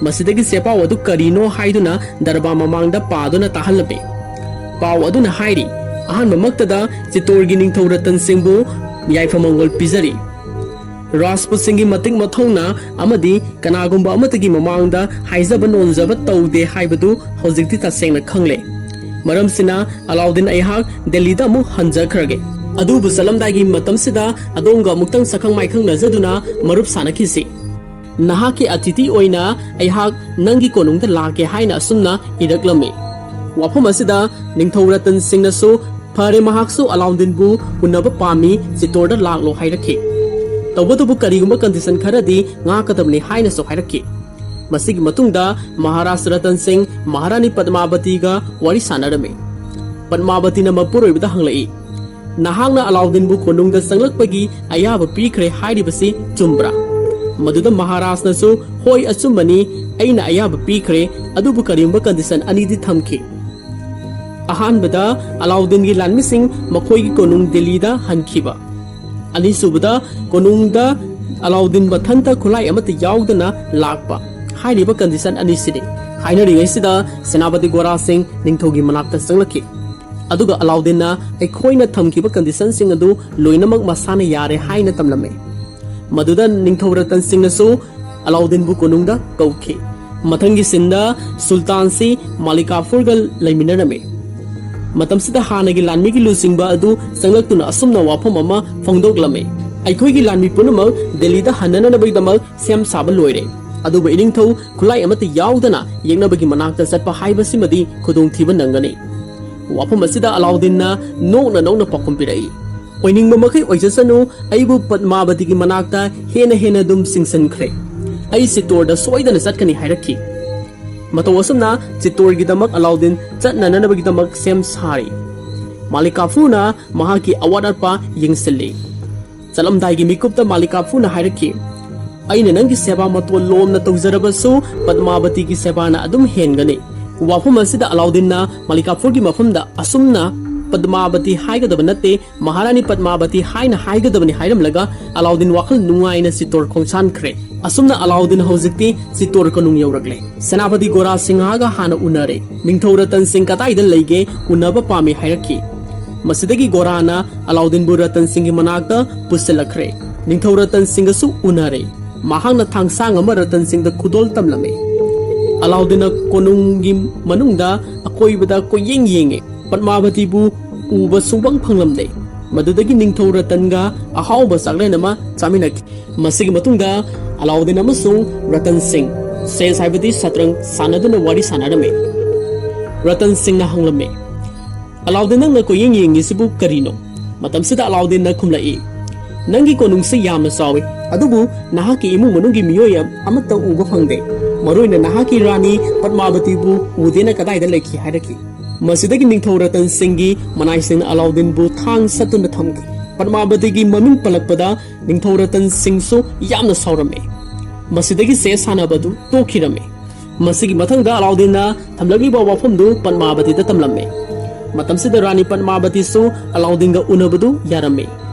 ꯃꯁꯤꯗꯒꯤ ꯆꯦꯄꯥꯎ ꯑꯗꯨ ꯀꯔꯤꯅꯣ ꯍꯥꯏꯗꯨꯅ ꯗꯔꯕꯥꯔ ꯃꯃꯥꯡꯗ ꯄꯥꯗꯨꯅ ꯇꯥꯍꯜꯂꯝꯃꯤ꯫ ꯄꯥꯎ ꯑꯗꯨꯅ ꯍꯥꯏꯔꯤ, "ꯑꯍꯥꯟꯕꯃꯛꯇꯗ ꯆꯤꯠꯇꯣꯔꯒꯤ ꯅꯤꯡꯊꯧ ꯔꯇꯟ ꯁꯤꯡꯕꯨ ꯌꯥꯏꯐ ꯃꯪꯒꯣꯜ ꯄꯤꯖꯔꯤ꯫ ꯔꯥꯖꯄꯨꯠꯁꯤꯡꯒꯤ ꯃꯇꯤꯛ ꯃꯊꯧꯅꯥ ꯑꯃꯗꯤ ꯀꯅꯥꯒꯨꯝꯕ ꯑꯃꯠꯇꯒꯤ ꯃꯃꯥꯡꯗ ꯍꯥꯏꯖꯕ ꯅꯣꯟꯖꯕ ꯇꯧꯗꯦ ꯍꯥꯏꯕꯗꯨ ꯍꯧꯖꯤꯛꯇꯤ ꯇꯁꯦꯡꯅ ꯈꯪꯂꯦ꯫ ꯃꯔꯝꯁꯤꯅ ꯑꯂꯥꯎꯗꯤꯟ ꯑꯩꯍꯥꯛ ꯗꯦꯜꯂꯤꯗ ꯑꯃꯨꯛ ꯍꯟꯖꯈ꯭ꯔꯒꯦ꯫ ꯑꯗꯨꯕꯨ ꯆꯠꯂꯝꯗꯥꯏꯒꯤ ꯃꯇꯝꯁꯤꯗ ꯑꯗꯣꯝꯒ ꯑꯃꯨꯛꯇꯪ ꯁꯛꯈꯪ ꯃꯥꯏꯈꯪꯅꯖꯗꯨꯅ ꯃꯔꯨꯞ ꯁꯥꯅꯈꯤꯁꯤ꯫ ꯅꯍꯥꯛꯀꯤ ꯑꯇꯤꯊꯤ ꯑꯣꯏꯅ ꯑꯩꯍꯥꯛ ꯅꯪꯒꯤ ꯀꯣꯅꯨꯡꯗ ꯂꯥꯛꯀꯦ" ꯍꯥꯏꯅ ꯑꯁꯨꯝꯅ ꯏꯔꯛꯂꯝꯃꯤ꯫ ꯋꯥꯐꯝ ꯑꯁꯤꯗ ꯅꯤꯡꯊꯧ ꯔꯇꯟ ꯁꯤꯡꯅꯁꯨ "ꯐꯔꯦ, ꯃꯍꯥꯛꯁꯨ ꯑꯂꯥꯎꯗꯤꯟꯕꯨ ꯎꯅꯕ ꯄꯥꯝꯃꯤ, ꯆꯤꯠꯇꯣꯔꯗ ꯂꯥꯛꯂꯣ" ꯍꯥꯏꯔꯛꯈꯤ꯫ ꯇꯧꯕꯇꯕꯨ ꯀꯔꯤꯒꯨꯝꯕ ꯀꯟꯗꯤꯁꯟ ꯈꯔꯗꯤ ꯉꯥꯛꯀꯗꯕꯅꯤ ꯍꯥꯏꯅꯁꯨ ꯍꯥꯏꯔꯛꯈꯤ꯫ ꯃꯁꯤꯒꯤ ꯃꯇꯨꯡꯗ ꯃꯍꯥꯔꯥꯖ ꯔꯇꯟ ꯁꯤꯡ ꯃꯍꯥꯔꯥꯅꯤ ꯄꯗꯃꯥꯕꯇꯤꯒ ꯋꯥꯔꯤ ꯁꯥꯟꯅꯔꯝꯃꯤ꯫ ꯄꯗꯃꯥꯕꯇꯤꯅ ꯃꯄꯨꯔꯣꯏꯕꯗ ꯍꯪꯂꯛꯏ, "ꯅꯍꯥꯛꯅ ꯑꯂꯥꯎꯗꯤꯟꯕꯨ ꯀꯣꯅꯨꯡꯗ ꯆꯪꯂꯛꯄꯒꯤ ꯑꯌꯥꯕ ꯄꯤꯈ꯭ꯔꯦ ꯍꯥꯏꯔꯤꯕꯁꯤ ꯆꯨꯝꯕ꯭ꯔꯥ?" ꯃꯗꯨꯗ ꯃꯍꯥꯔꯥꯖꯅꯁꯨ, "ꯍꯣꯏ, ꯑꯆꯨꯝꯕꯅꯤ, ꯑꯩꯅ ꯑꯌꯥꯕ ꯄꯤꯈ꯭ꯔꯦ, ꯑꯗꯨꯕꯨ ꯀꯔꯤꯒꯨꯝꯕ ꯀꯟꯗꯤꯁꯟ ꯑꯅꯤꯗꯤ ꯊꯝꯈꯤ꯫ ꯑꯍꯥꯟꯕꯗ, ꯑꯂꯥꯎꯗꯤꯟꯒꯤ ꯂꯥꯟꯃꯤꯁꯤꯡ ꯃꯈꯣꯏꯒꯤ ꯀꯣꯅꯨꯡ ꯗꯦꯜꯂꯤꯗ ꯍꯟꯈꯤꯕ꯫ ꯑꯅꯤꯁꯨꯕꯗ, ꯀꯣꯅꯨꯡꯗ ꯑꯂꯥꯎꯗꯤꯟ ꯃꯊꯟꯇ ꯈꯨꯠꯂꯥꯏ ꯑꯃꯠꯇ ꯌꯥꯎꯗꯅ ꯂꯥꯛꯄ꯫ ꯍꯥꯏꯔꯤꯕ ꯀꯟꯗꯤꯁꯟ ꯑꯅꯤꯁꯤꯅꯤ"꯫ ꯍꯥꯏꯅꯔꯤꯉꯩꯁꯤꯗ ꯁꯦꯅꯥꯄꯇꯤ ꯒꯣꯔꯥ ꯁꯤꯡ ꯅꯤꯡꯊꯧꯒꯤ ꯃꯅꯥꯛꯇ ꯆꯪꯂꯛꯈꯤ꯫ ꯑꯗꯨꯒ ꯑꯂꯥꯎꯗꯤꯟꯅ ꯑꯩꯈꯣꯏꯅ ꯊꯝꯈꯤꯕ ꯀꯟꯗꯤꯁꯟꯁꯤꯡ ꯑꯗꯨ ꯂꯣꯏꯅꯃꯛ ꯃꯁꯥꯅ ꯌꯥꯔꯦ ꯍꯥꯏꯅ ꯇꯝꯂꯝꯃꯤ꯫ ꯃꯗꯨꯗ ꯅꯤꯡꯊꯧ ꯔꯇꯟ ꯁꯤꯡꯅꯁꯨ ꯑꯂꯥꯎꯗꯤꯟꯕꯨ ꯀꯣꯅꯨꯡꯗ ꯀꯧꯈꯤ꯫ ꯃꯊꯪꯒꯤ ꯁꯤꯟꯗ ꯁꯨꯜꯇꯥꯟꯁꯤ ꯃꯥꯂꯤꯀꯥꯐꯨꯔꯒ ꯂꯩꯃꯤꯟꯅꯔꯝꯃꯤ꯫ ꯃꯇꯝꯁꯤꯗ ꯍꯥꯟꯅꯒꯤ ꯂꯥꯟꯃꯤꯒꯤ ꯂꯨꯆꯤꯡꯕ ꯑꯗꯨ ꯆꯪꯂꯛꯇꯨꯅ ꯑꯁꯨꯝꯅ ꯋꯥꯐꯝ ꯑꯃ ꯐꯣꯡꯗꯣꯛꯂꯝꯃꯤ: "ꯑꯩꯈꯣꯏꯒꯤ ꯂꯥꯟꯃꯤ ꯄꯨꯝꯅꯃꯛ ꯗꯦꯜꯂꯤꯗ ꯍꯟꯅꯅꯕꯒꯤꯗꯃꯛ ꯁꯦꯝ ꯁꯥꯕ ꯂꯣꯏꯔꯦ, ꯑꯗꯨꯕꯨ ꯏꯅꯤꯡꯊꯧ ꯈꯨꯠꯂꯥꯏ ꯑꯃꯠꯇ ꯌꯥꯎꯗꯅ ꯌꯦꯛꯅꯕꯒꯤ ꯃꯅꯥꯛꯇ ꯆꯠꯄ ꯍꯥꯏꯕꯁꯤꯃꯗꯤ ꯈꯨꯗꯣꯡꯊꯤꯕ ꯅꯪꯒꯅꯤ"꯫ ꯋꯥꯐꯝ ꯑꯁꯤꯗ ꯑꯂꯥꯎꯗꯤꯟꯅ ꯅꯣꯛꯅ ꯅꯣꯛꯅ ꯄꯥꯎꯈꯨꯝ ꯄꯤꯔꯛꯏ: "ꯑꯣꯏꯅꯤꯡꯕ ꯃꯈꯩ ꯑꯣꯏꯖꯁꯅꯨ, ꯑꯩꯕꯨ ꯄꯗꯃꯥꯕꯇꯤꯒꯤ ꯃꯅꯥꯛꯇ ꯍꯦꯟꯅ ꯍꯦꯟꯅ ꯑꯗꯨꯝ ꯆꯤꯡꯁꯤꯟꯈ꯭ꯔꯦ꯫ ꯑꯩ ꯆꯤꯠꯇꯣꯔꯗ ꯁꯣꯏꯗꯅ ꯆꯠꯀꯅꯤ" ꯍꯥꯏꯔꯛꯈꯤ꯫ ꯃꯇꯧ ꯑꯁꯨꯝꯅ ꯆꯤꯠꯇꯣꯔꯒꯤꯗꯃꯛ ꯑꯂꯥꯎꯗꯤꯟ ꯆꯠꯅꯅꯕꯒꯤꯗꯃꯛ ꯁꯦꯝ ꯁꯥꯔꯤ꯫ ꯃꯥꯂꯤꯀꯥꯐꯨꯔꯅ ꯃꯍꯥꯛꯀꯤ ꯑꯋꯥꯠ ꯑꯄꯥ ꯌꯦꯡꯁꯤꯜꯂꯤ꯫ ꯆꯠꯂꯝꯗꯥꯏꯒꯤ ꯃꯤꯀꯨꯞꯇ ꯃꯥꯂꯤꯀꯥꯐꯨꯔꯅ ꯍꯥꯏꯔꯛꯈꯤ: "ꯑꯩꯅ ꯅꯪꯒꯤ ꯁꯦꯕꯥ ꯃꯇꯣꯜ ꯂꯣꯝꯅ ꯇꯧꯖꯔꯕꯁꯨ ꯄꯗꯃꯥꯕꯇꯤꯒꯤ ꯁꯦꯕꯥꯅ ꯑꯗꯨꯝ ꯍꯦꯟꯒꯅꯤ"꯫ ꯋꯥꯐꯝ ꯑꯁꯤꯗ ꯑꯂꯥꯎꯗꯤꯟꯅ ꯃꯥꯂꯤꯀꯥꯐꯨꯔꯒꯤ ꯃꯐꯝꯗ ꯑꯁꯨꯝꯅ "ꯄꯗꯃꯥꯕꯇꯤ ꯍꯥꯏꯒꯗꯕ ꯅꯠꯇꯦ, ꯃꯍꯥꯔꯥꯅꯤ ꯄꯗꯃꯥꯕꯇꯤ ꯍꯥꯏꯅ ꯍꯥꯏꯒꯗꯕꯅꯤ" ꯍꯥꯏꯔꯝꯂꯒ ꯑꯂꯥꯎꯗꯤꯟ ꯋꯥꯈꯜ ꯅꯨꯡꯉꯥꯏꯅ ꯆꯤꯠꯇꯣꯔ ꯈꯣꯡꯁꯥꯟꯈ꯭ꯔꯦ꯫ ꯑꯁꯨꯝꯅ ꯑꯂꯥꯎꯗꯤꯟ ꯍꯧꯖꯤꯛꯇꯤ ꯆꯤꯠꯇꯣꯔ ꯀꯣꯅꯨꯡ ꯌꯧꯔꯛꯂꯦ꯫ ꯁꯦꯅꯥꯄꯇꯤ ꯒꯣꯔꯥ ꯁꯤꯡꯍꯒ ꯍꯥꯟꯅ ꯎꯅꯔꯦ꯫ "ꯅꯤꯡꯊꯧ ꯔꯇꯟ ꯁꯤꯡ ꯀꯗꯥꯏꯗ ꯂꯩꯒꯦ? ꯎꯅꯕ ꯄꯥꯝꯃꯤ" ꯍꯥꯏꯔꯛꯈꯤ꯫ ꯃꯁꯤꯗꯒꯤ ꯒꯣꯔꯥꯅ ꯑꯂꯥꯎꯗꯤꯟꯕꯨ ꯔꯇꯟ ꯁꯤꯡꯒꯤ ꯃꯅꯥꯛꯇ ꯄꯨꯁꯤꯜꯂꯛꯈ꯭ꯔꯦ꯫ ꯅꯤꯡꯊꯧ ꯔꯇꯟ ꯁꯤꯡꯒꯁꯨ ꯎꯅꯔꯦ꯫ ꯃꯍꯥꯛꯅ ꯊꯥꯡꯁꯥꯡ ꯑꯃ ꯔꯇꯟ ꯁꯤꯡꯗ ꯈꯨꯗꯣꯜ ꯇꯝꯂꯝꯃꯤ꯫ ꯑꯂꯥꯎꯗꯤꯟꯅ ꯀꯣꯅꯨꯡꯒꯤ ꯃꯅꯨꯡꯗ ꯑꯀꯣꯏꯕꯗ ꯀꯣꯏꯌꯦꯡ ꯌꯦꯡꯉꯦ꯫ ꯄꯗꯃꯥꯕꯇꯤꯕꯨ ꯎꯕ ꯁꯨꯡꯐꯪ ꯐꯪꯂꯝꯗꯦ꯫ ꯃꯗꯨꯗꯒꯤ ꯅꯤꯡꯊꯧ ꯔꯇꯟꯒ ꯑꯍꯥꯎꯕ ꯆꯥꯛꯂꯦꯟ ꯑꯃ ꯆꯥꯃꯤꯟꯅꯈꯤ꯫ ꯃꯁꯤꯒꯤ ꯃꯇꯨꯡꯗ ꯑꯂꯥꯎꯗꯤꯟ ꯑꯃꯁꯨꯡ ꯔꯇꯟ ꯁꯤꯡ, ꯁꯦꯁ ꯍꯥꯏꯕꯗꯤ ꯁꯇ꯭ꯔꯪ ꯁꯥꯟꯅꯗꯨꯅ ꯋꯥꯔꯤ ꯁꯥꯟꯅꯔꯝꯃꯤ꯫ ꯔꯇꯟ ꯁꯤꯡꯅ ꯍꯪꯂꯝꯃꯤ: "ꯑꯂꯥꯎꯗꯤꯟ, ꯅꯪꯅ ꯀꯣꯏꯌꯦꯡ ꯌꯦꯡꯉꯤꯁꯤꯕꯨ ꯀꯔꯤꯅꯣ?" ꯃꯇꯝꯁꯤꯗ ꯑꯂꯥꯎꯗꯤꯟꯅ ꯈꯨꯝꯂꯛꯏ: "ꯅꯪꯒꯤ ꯀꯣꯅꯨꯡꯁꯤ ꯌꯥꯝꯅ ꯆꯥꯎꯏ, ꯑꯗꯨꯕꯨ ꯅꯍꯥꯛꯀꯤ ꯏꯃꯨꯡ ꯃꯅꯨꯡꯒꯤ ꯃꯤꯑꯣꯏ ꯑꯃꯠꯇ ꯎꯕ ꯐꯪꯗꯦ꯫ ꯃꯔꯨꯑꯣꯏꯅ ꯅꯍꯥꯛꯀꯤ ꯔꯥꯅꯤ ꯄꯗꯃꯥꯕꯇꯤꯕꯨ ꯎꯗꯦꯅ ꯀꯗꯥꯏꯗ ꯂꯩꯈꯤ?" ꯍꯥꯏꯔꯛꯈꯤ꯫ ꯃꯁꯤꯗꯒꯤ ꯅꯤꯡꯊꯧ ꯔꯇꯟ ꯁꯤꯡꯒꯤ ꯃꯅꯥꯏꯁꯤꯡꯅ ꯑꯂꯥꯎꯗꯤꯟꯕꯨ ꯊꯥꯡ ꯁꯠꯇꯨꯅ ꯊꯝꯈꯤ꯫ ꯄꯗꯃꯥꯕꯇꯤꯒꯤ ꯃꯃꯤꯡ ꯄꯜꯂꯛꯄꯗ ꯅꯤꯡꯊꯧ ꯔꯇꯟ ꯁꯤꯡꯁꯨ ꯌꯥꯝꯅ ꯁꯥꯎꯔꯝꯃꯤ꯫ ꯃꯁꯤꯗꯒꯤ ꯆꯦꯁ ꯁꯥꯟꯅꯕ ꯑꯗꯨ ꯇꯣꯛꯈꯤꯔꯝꯃꯤ꯫ ꯃꯁꯤꯒꯤ ꯃꯊꯪꯗ ꯑꯂꯥꯎꯗꯤꯟꯅ ꯊꯝꯂꯛꯂꯤꯕ ꯋꯥꯐꯝꯗꯨ ꯄꯗꯃꯥꯕꯇꯤꯗ ꯇꯝꯂꯝꯃꯤ꯫ ꯃꯇꯝꯁꯤꯗ ꯔꯥꯅꯤ ꯄꯗꯃꯥꯕꯇꯤꯁꯨ ꯑꯂꯥꯎꯗꯤꯟꯒ ꯎꯅꯕꯗꯨ ꯌꯥꯔꯝꯃꯤ꯫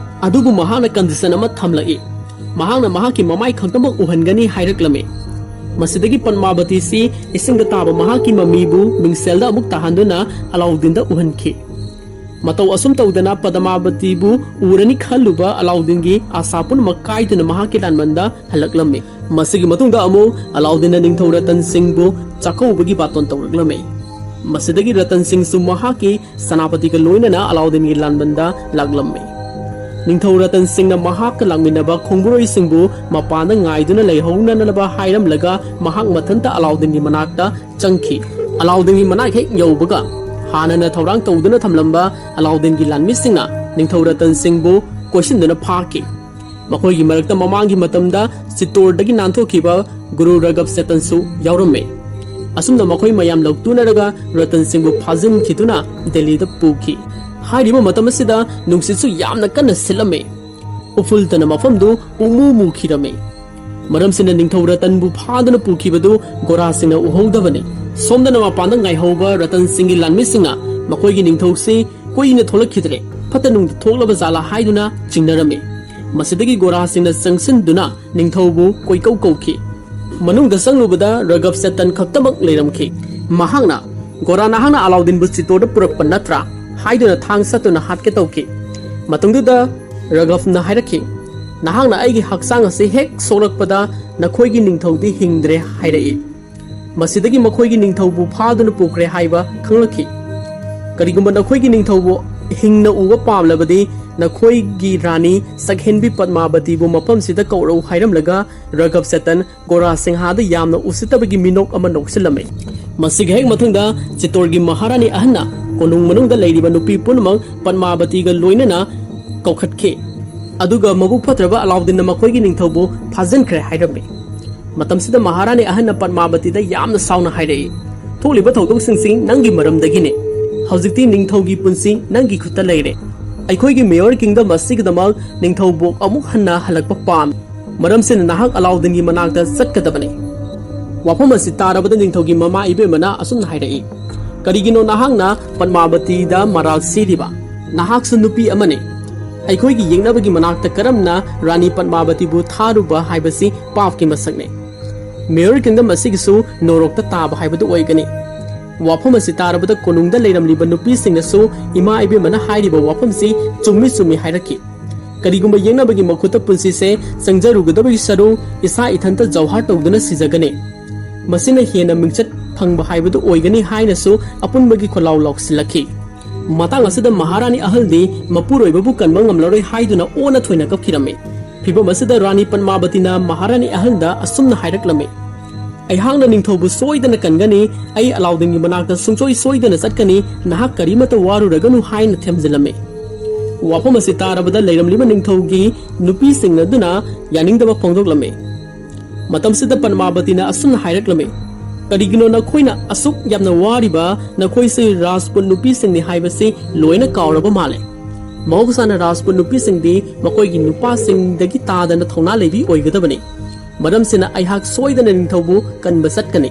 ꯑꯗꯨꯕꯨ ꯃꯍꯥꯛꯅ ꯀꯟꯗꯤꯁꯟ ꯑꯃ ꯊꯝꯂꯛꯏ꯫ ꯃꯍꯥꯛꯅ ꯃꯍꯥꯛꯀꯤ ꯃꯃꯥꯏ ꯈꯛꯇꯃꯛ ꯎꯍꯟꯒꯅꯤ ꯍꯥꯏꯔꯛꯂꯝꯃꯤ꯫ ꯃꯁꯤꯗꯒꯤ ꯄꯗꯃꯥꯕꯇꯤꯁꯤ ꯏꯁꯤꯡꯗ ꯇꯥꯕ ꯃꯍꯥꯛꯀꯤ ꯃꯃꯤꯕꯨ ꯃꯤꯡꯁꯦꯜꯗ ꯑꯃꯨꯛ ꯇꯥꯍꯟꯗꯨꯅ ꯑꯂꯥꯎꯗꯤꯟꯗ ꯎꯍꯟꯈꯤ꯫ ꯃꯇꯧ ꯑꯁꯨꯝ ꯇꯧꯗꯅ ꯄꯗꯃꯥꯕꯇꯤꯕꯨ ꯎꯔꯅꯤ ꯈꯜꯂꯨꯕ ꯑꯂꯥꯎꯗꯤꯟꯒꯤ ꯑꯥꯁꯥ ꯄꯨꯝꯅꯃꯛ ꯀꯥꯏꯗꯨꯅ ꯃꯍꯥꯛꯀꯤ ꯂꯥꯟꯕꯟꯗ ꯍꯜꯂꯛꯂꯝꯃꯤ꯫ ꯃꯁꯤꯒꯤ ꯃꯇꯨꯡꯗ ꯑꯃꯨꯛ ꯑꯂꯥꯎꯗꯤꯟꯅ ꯅꯤꯡꯊꯧ ꯔꯇꯟ ꯁꯤꯡꯕꯨ ꯆꯥꯛꯀꯧꯕꯒꯤ ꯕꯥꯇꯣꯟ ꯇꯧꯔꯛꯂꯝꯃꯤ꯫ ꯃꯁꯤꯗꯒꯤ ꯔꯇꯟ ꯁꯤꯡꯁꯨ ꯃꯍꯥꯛꯀꯤ ꯁꯦꯅꯥꯄꯇꯤꯒ ꯂꯣꯏꯅꯅ ꯑꯂꯥꯎꯗꯤꯟꯒꯤ ꯂꯥꯟꯕꯟꯗ ꯂꯥꯛꯂꯝꯃꯤ꯫ ꯅꯤꯡꯊꯧ ꯔꯇꯟ ꯁꯤꯡꯅ ꯃꯍꯥꯛꯀ ꯂꯥꯛꯃꯤꯟꯅꯕ ꯈꯣꯡꯕꯨꯔꯣꯏꯁꯤꯡꯕꯨ ꯃꯄꯥꯟꯗ ꯉꯥꯏꯗꯨꯅ ꯂꯩꯍꯧꯅꯅꯕ ꯍꯥꯏꯔꯝꯂꯒ ꯃꯍꯥꯛ ꯃꯊꯟꯇ ꯑꯂꯥꯎꯗꯤꯟꯒꯤ ꯃꯅꯥꯛꯇ ꯆꯪꯈꯤ꯫ ꯑꯂꯥꯎꯗꯤꯟꯒꯤ ꯃꯅꯥꯛ ꯍꯦꯛ ꯌꯧꯕꯒ ꯍꯥꯟꯅꯅ ꯊꯧꯔꯥꯡ ꯇꯧꯗꯨꯅ ꯊꯝꯂꯝꯕ ꯑꯂꯥꯎꯗꯤꯟꯒꯤ ꯂꯥꯟꯃꯤꯁꯤꯡꯅ ꯅꯤꯡꯊꯧ ꯔꯇꯟ ꯁꯤꯡꯕꯨ ꯀꯣꯏꯁꯤꯟꯗꯨꯅ ꯐꯥꯈꯤ꯫ ꯃꯈꯣꯏꯒꯤ ꯃꯔꯛꯇ ꯃꯃꯥꯡꯒꯤ ꯃꯇꯝꯗ ꯆꯤꯠꯇꯣꯔꯗꯒꯤ ꯅꯥꯟꯊꯣꯛꯈꯤꯕ ꯒꯨꯔꯨ ꯔꯒꯕ ꯁꯦꯇꯟꯁꯨ ꯌꯥꯎꯔꯝꯃꯤ꯫ ꯑꯁꯨꯝꯅ ꯃꯈꯣꯏ ꯃꯌꯥꯝ ꯂꯧꯇꯨꯅꯔꯒ ꯔꯇꯟ ꯁꯤꯡꯕꯨ ꯐꯥꯖꯤꯟꯈꯤꯗꯨꯅ ꯗꯦꯜꯂꯤꯗ ꯄꯨꯈꯤ꯫ ꯍꯥꯏꯔꯤꯕ ꯃꯇꯝ ꯑꯁꯤꯗ ꯅꯨꯡꯁꯤꯠꯁꯨ ꯌꯥꯝꯅ ꯀꯟꯅ ꯁꯤꯠꯂꯝꯃꯤ꯫ ꯎꯐꯨꯜꯇꯅ ꯃꯐꯝꯗꯨ ꯄꯨꯡꯃꯨ ꯃꯨꯈꯤꯔꯝꯃꯤ꯫ ꯃꯔꯝꯁꯤꯅ ꯅꯤꯡꯊꯧ ꯔꯇꯟꯕꯨ ꯐꯥꯗꯨꯅ ꯄꯨꯈꯤꯕꯗꯨ ꯒꯣꯔꯥꯁꯤꯡꯅ ꯎꯍꯧꯗꯕꯅꯤ꯫ ꯁꯣꯝꯗꯅ ꯃꯄꯥꯟꯗ ꯉꯥꯏꯍꯧꯕ ꯔꯇꯟ ꯁꯤꯡꯒꯤ ꯂꯥꯟꯃꯤꯁꯤꯡꯅ ꯃꯈꯣꯏꯒꯤ ꯅꯤꯡꯊꯧꯁꯤ ꯀꯨꯏꯅ ꯊꯣꯛꯂꯛꯈꯤꯗ꯭ꯔꯦ, ꯐꯠꯇ ꯅꯨꯡꯗ ꯊꯣꯛꯂꯕ ꯖꯥꯠꯂꯥ ꯍꯥꯏꯗꯨꯅ ꯆꯤꯡꯅꯔꯝꯃꯤ꯫ ꯃꯁꯤꯗꯒꯤ ꯒꯣꯔꯥꯁꯤꯡꯅ ꯆꯪꯁꯤꯟꯗꯨꯅ ꯅꯤꯡꯊꯧꯕꯨ ꯀꯣꯏꯀꯧ ꯀꯧꯈꯤ꯫ ꯃꯅꯨꯡꯗ ꯆꯪꯂꯨꯕꯗ ꯔꯒꯕ ꯁꯦꯇꯟ ꯈꯛꯇꯃꯛ ꯂꯩꯔꯝꯈꯤ꯫ ꯃꯍꯥꯛꯅ, "ꯒꯣꯔꯥ, ꯅꯍꯥꯛꯅ ꯑꯂꯥꯎꯗꯤꯟꯕꯨ ꯆꯤꯠꯇꯣꯔꯗ ꯄꯨꯔꯛꯄ ꯅꯠꯇ꯭ꯔꯥ?" ꯍꯥꯏꯗꯨꯅ ꯊꯥꯡ ꯁꯠꯇꯨꯅ ꯍꯥꯠꯀꯦ ꯇꯧꯈꯤ꯫ ꯃꯇꯨꯡꯗꯨꯗ ꯔꯒꯕꯅ ꯍꯥꯏꯔꯛꯈꯤ, "ꯅꯍꯥꯛꯅ ꯑꯩꯒꯤ ꯍꯛꯆꯥꯡ ꯑꯁꯤ ꯍꯦꯛ ꯁꯣꯛꯂꯛꯄꯗ ꯅꯈꯣꯏꯒꯤ ꯅꯤꯡꯊꯧꯗꯤ ꯍꯤꯡꯗ꯭ꯔꯦ" ꯍꯥꯏꯔꯛꯏ꯫ ꯃꯁꯤꯗꯒꯤ ꯃꯈꯣꯏꯒꯤ ꯅꯤꯡꯊꯧꯕꯨ ꯐꯥꯗꯨꯅ ꯄꯨꯈ꯭ꯔꯦ ꯍꯥꯏꯕ ꯈꯪꯂꯛꯈꯤ꯫ "ꯀꯔꯤꯒꯨꯝꯕ ꯅꯈꯣꯏꯒꯤ ꯅꯤꯡꯊꯧꯕꯨ ꯍꯤꯡꯅ ꯎꯕ ꯄꯥꯝꯂꯕꯗꯤ ꯅꯈꯣꯏꯒꯤ ꯔꯥꯅꯤ ꯁꯛꯍꯦꯟꯕꯤ ꯄꯗꯃꯥꯕꯇꯤꯕꯨ ꯃꯐꯝꯁꯤꯗ ꯀꯧꯔꯛꯎ" ꯍꯥꯏꯔꯝꯂꯒ ꯔꯒꯕ ꯁꯦꯇꯟ ꯒꯣꯔꯥ ꯁꯤꯡꯍꯥꯗ ꯌꯥꯝꯅ ꯎꯁꯤꯠꯇꯕꯒꯤ ꯃꯤꯅꯣꯛ ꯑꯃ ꯅꯣꯛꯁꯤꯜꯂꯝꯃꯤ꯫ ꯃꯁꯤꯒꯤ ꯍꯦꯛ ꯃꯊꯪꯗ ꯆꯤꯠꯇꯣꯔꯒꯤ ꯃꯍꯥꯔꯥꯅꯤ ꯑꯍꯟꯅ ꯀꯣꯅꯨꯡ ꯃꯅꯨꯡꯗ ꯂꯩꯔꯤꯕ ꯅꯨꯄꯤ ꯄꯨꯝꯅꯃꯛ ꯄꯗꯃꯥꯕꯇꯤꯒ ꯂꯣꯏꯅꯅ ꯀꯧꯈꯠꯈꯤ꯫ ꯑꯗꯨꯒ ꯃꯕꯨꯛ ꯐꯠꯇ꯭ꯔꯕ ꯑꯂꯥꯎꯗꯤꯟꯅ ꯃꯈꯣꯏꯒꯤ ꯅꯤꯡꯊꯧꯕꯨ ꯐꯥꯖꯤꯟꯈ꯭ꯔꯦ ꯍꯥꯏꯔꯝꯃꯤ꯫ ꯃꯇꯝꯁꯤꯗ ꯃꯍꯥꯔꯥꯅꯤ ꯑꯍꯟꯅ ꯄꯗꯃꯥꯕꯇꯤꯗ ꯌꯥꯝꯅ ꯁꯥꯎꯅ ꯍꯥꯏꯔꯛꯏ, "ꯊꯣꯛꯂꯤꯕ ꯊꯧꯗꯣꯛꯁꯤꯡꯁꯤ ꯅꯪꯒꯤ ꯃꯔꯝꯗꯒꯤꯅꯤ꯫ ꯍꯧꯖꯤꯛꯇꯤ ꯅꯤꯡꯊꯧꯒꯤ ꯄꯨꯟꯁꯤ ꯅꯪꯒꯤ ꯈꯨꯠꯇ ꯂꯩꯔꯦ꯫ ꯑꯩꯈꯣꯏꯒꯤ ꯃꯦꯌꯔ ꯀꯤꯡꯗꯝ ꯑꯁꯤꯒꯤꯗꯃꯛ ꯅꯤꯡꯊꯧꯕꯣꯛ ꯑꯃꯨꯛ ꯍꯟꯅ ꯍꯜꯂꯛꯄ ꯄꯥꯝꯃꯤ꯫ ꯃꯔꯝꯁꯤꯅ ꯅꯍꯥꯛ ꯑꯂꯥꯎꯗꯤꯟꯒꯤ ꯃꯅꯥꯛꯇ ꯆꯠꯀꯗꯕꯅꯤ"꯫ ꯋꯥꯐꯝ ꯑꯁꯤ ꯇꯥꯔꯕꯗ ꯅꯤꯡꯊꯧꯒꯤ ꯃꯃꯥ ꯏꯕꯦꯝꯃꯅ ꯑꯁꯨꯝꯅ ꯍꯥꯏꯔꯛꯏ, "ꯀꯔꯤꯒꯤꯅꯣ ꯅꯍꯥꯛꯅ ꯄꯗꯃꯥꯕꯇꯤꯗ ꯃꯔꯥꯜ ꯁꯤꯔꯤꯕ? ꯅꯍꯥꯛꯁꯨ ꯅꯨꯄꯤ ꯑꯃꯅꯤ꯫ ꯑꯩꯈꯣꯏꯒꯤ ꯌꯦꯛꯅꯕꯒꯤ ꯃꯅꯥꯛꯇ ꯀꯔꯝꯅ ꯔꯥꯅꯤ ꯄꯗꯃꯥꯕꯇꯤꯕꯨ ꯊꯥꯔꯨꯕ ꯍꯥꯏꯕꯁꯤ ꯄꯥꯞꯀꯤ ꯃꯁꯛꯅꯤ꯫ ꯃꯦꯌꯔ ꯀꯤꯡꯗꯝ ꯑꯁꯤꯒꯤꯁꯨ ꯅꯣꯔꯣꯛꯇ ꯇꯥꯕ ꯍꯥꯏꯕꯗꯨ ꯑꯣꯏꯒꯅꯤ"꯫ ꯋꯥꯐꯝ ꯑꯁꯤ ꯇꯥꯔꯕꯗ ꯀꯣꯅꯨꯡꯗ ꯂꯩꯔꯝꯂꯤꯕ ꯅꯨꯄꯤꯁꯤꯡꯅꯁꯨ ꯏꯃꯥ ꯏꯕꯦꯝꯃꯅ ꯍꯥꯏꯔꯤꯕ ꯋꯥꯐꯝꯁꯤ ꯆꯨꯝꯃꯤ ꯆꯨꯝꯃꯤ ꯍꯥꯏꯔꯛꯈꯤ꯫ ꯀꯔꯤꯒꯨꯝꯕ ꯌꯦꯛꯅꯕꯒꯤ ꯃꯈꯨꯠꯇ ꯄꯨꯟꯁꯤꯁꯦ ꯆꯪꯖꯔꯨꯒꯗꯕꯒꯤ ꯁꯔꯨ ꯏꯁꯥ ꯏꯊꯟꯇ ꯖꯧꯍꯥꯔ ꯇꯧꯗꯨꯅ ꯁꯤꯖꯒꯅꯤ꯫ ꯃꯁꯤꯅ ꯍꯦꯟꯅ ꯃꯤꯡꯆꯠ ꯐꯪꯕ ꯍꯥꯏꯕꯗꯨ ꯑꯣꯏꯒꯅꯤ ꯍꯥꯏꯅꯁꯨ ꯑꯄꯨꯟꯕꯒꯤ ꯈꯣꯜꯂꯥꯎ ꯂꯥꯎꯁꯤꯜꯂꯛꯈꯤ꯫ ꯃꯇꯥꯡ ꯑꯁꯤꯗ ꯃꯍꯥꯔꯥꯅꯤ ꯑꯍꯜꯗꯤ ꯃꯄꯨꯔꯣꯏꯕꯕꯨ ꯀꯟꯕ ꯉꯝꯂꯔꯣꯏ ꯍꯥꯏꯗꯨꯅ ꯑꯣꯟꯅ ꯊꯣꯏꯅ ꯀꯞꯈꯤꯔꯝꯃꯤ꯫ ꯐꯤꯚꯝ ꯑꯁꯤꯗ ꯔꯥꯅꯤ ꯄꯗꯃꯥꯕꯇꯤꯅ ꯃꯍꯥꯔꯥꯅꯤ ꯑꯍꯜꯗ ꯑꯁꯨꯝꯅ ꯍꯥꯏꯔꯛꯂꯝꯃꯤ, "ꯑꯩꯍꯥꯛꯅ ꯅꯤꯡꯊꯧꯕꯨ ꯁꯣꯏꯗꯅ ꯀꯟꯒꯅꯤ꯫ ꯑꯩ ꯑꯂꯥꯎꯗꯤꯟꯒꯤ ꯃꯅꯥꯛꯇ ꯁꯨꯡꯁꯣꯏ ꯁꯣꯏꯗꯅ ꯆꯠꯀꯅꯤ꯫ ꯅꯍꯥꯛ ꯀꯔꯤꯃꯠꯇ ꯋꯥꯔꯨꯔꯒꯅꯨ" ꯍꯥꯏꯅ ꯊꯦꯝꯖꯤꯜꯂꯝꯃꯤ꯫ ꯋꯥꯐꯝ ꯑꯁꯤ ꯇꯥꯔꯕꯗ ꯂꯩꯔꯝꯂꯤꯕ ꯅꯤꯡꯊꯧꯒꯤ ꯅꯨꯄꯤꯁꯤꯡ ꯑꯗꯨꯅ ꯌꯥꯅꯤꯡꯗꯕ ꯐꯣꯡꯗꯣꯛꯂꯝꯃꯤ꯫ ꯃꯇꯝꯁꯤꯗ ꯄꯗꯃꯥꯕꯇꯤꯅ ꯑꯁꯨꯝꯅ ꯍꯥꯏꯔꯛꯂꯝꯃꯤ, "ꯀꯔꯤꯒꯤꯅꯣ ꯅꯈꯣꯏꯅ ꯑꯁꯨꯛ ꯌꯥꯝꯅ ꯋꯥꯔꯤꯕ? ꯅꯈꯣꯏꯁꯤ ꯔꯥꯖꯄꯨꯠ ꯅꯨꯄꯤꯁꯤꯡꯅꯤ ꯍꯥꯏꯕꯁꯤ ꯂꯣꯏꯅ ꯀꯥꯎꯔꯕ ꯃꯥꯜꯂꯦ꯫ ꯃꯍꯧꯁꯥꯅ ꯔꯥꯖꯄꯨꯠ ꯅꯨꯄꯤꯁꯤꯡꯗꯤ ꯃꯈꯣꯏꯒꯤ ꯅꯨꯄꯥꯁꯤꯡꯗꯒꯤ ꯇꯥꯗꯅ ꯊꯧꯅꯥ ꯂꯩꯕꯤ ꯑꯣꯏꯒꯗꯕꯅꯤ꯫ ꯃꯔꯝꯁꯤꯅ ꯑꯩꯍꯥꯛ ꯁꯣꯏꯗꯅ ꯅꯤꯡꯊꯧꯕꯨ ꯀꯟꯕ ꯆꯠꯀꯅꯤ"꯫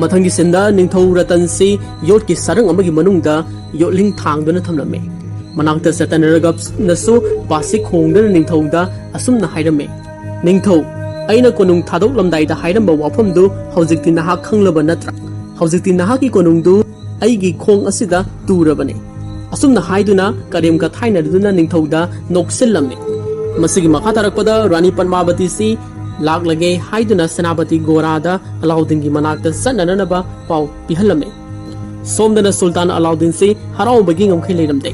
ꯃꯊꯪꯒꯤ ꯁꯤꯟꯗ ꯅꯤꯡꯊꯧ ꯔꯇꯟꯁꯤ ꯌꯣꯠꯀꯤ ꯁꯔꯪ ꯑꯃꯒꯤ ꯃꯅꯨꯡꯗ ꯌꯣꯠꯂꯤꯡ ꯊꯥꯡꯗꯨꯅ ꯊꯝꯂꯝꯃꯤ꯫ ꯃꯅꯥꯛꯇ ꯆꯇꯟ ꯔꯒꯕꯅꯁꯨ ꯕꯥꯁꯤ ꯈꯣꯡꯗꯨꯅ ꯅꯤꯡꯊꯧꯗ ꯑꯁꯨꯝꯅ ꯍꯥꯏꯔꯝꯃꯤ, "ꯅꯤꯡꯊꯧ, ꯑꯩꯅ ꯀꯣꯅꯨꯡ ꯊꯥꯗꯣꯛꯂꯝꯗꯥꯏꯗ ꯍꯥꯏꯔꯝꯕ ꯋꯥꯐꯝꯗꯨ ꯍꯧꯖꯤꯛꯇꯤ ꯅꯍꯥꯛ ꯈꯪꯂꯕ ꯅꯠꯇ꯭ꯔꯥ? ꯍꯧꯖꯤꯛꯇꯤ ꯅꯍꯥꯛꯀꯤ ꯀꯣꯅꯨꯡꯗꯨ ꯑꯩꯒꯤ ꯈꯣꯡ ꯑꯁꯤꯗ ꯇꯨꯔꯕꯅꯤ"꯫ ꯑꯁꯨꯝꯅ ꯍꯥꯏꯗꯨꯅ ꯀꯔꯦꯝ ꯀꯊꯥꯏꯅꯗꯨꯅ ꯅꯤꯡꯊꯧꯗ ꯅꯣꯛꯁꯤꯜꯂꯝꯃꯤ꯫ ꯃꯁꯤꯒꯤ ꯃꯈꯥ ꯇꯥꯔꯛꯄꯗ ꯔꯥꯅꯤ ꯄꯗꯃꯥꯕꯇꯤꯁꯤ ꯂꯥꯛꯂꯒꯦ ꯍꯥꯏꯗꯨꯅ ꯁꯦꯅꯥꯄꯇꯤ ꯒꯣꯔꯥꯗ ꯑꯂꯥꯎꯗꯤꯟꯒꯤ ꯃꯅꯥꯛꯇ ꯆꯠꯅꯅꯕ ꯄꯥꯎ ꯄꯤꯍꯜꯂꯝꯃꯤ꯫ ꯁꯣꯝꯗꯅ ꯁꯨꯜꯇꯥꯟ ꯑꯂꯥꯎꯗꯤꯟꯁꯤ ꯍꯔꯥꯎꯕꯒꯤ ꯉꯝꯈꯩ ꯂꯩꯔꯝꯗꯦ꯫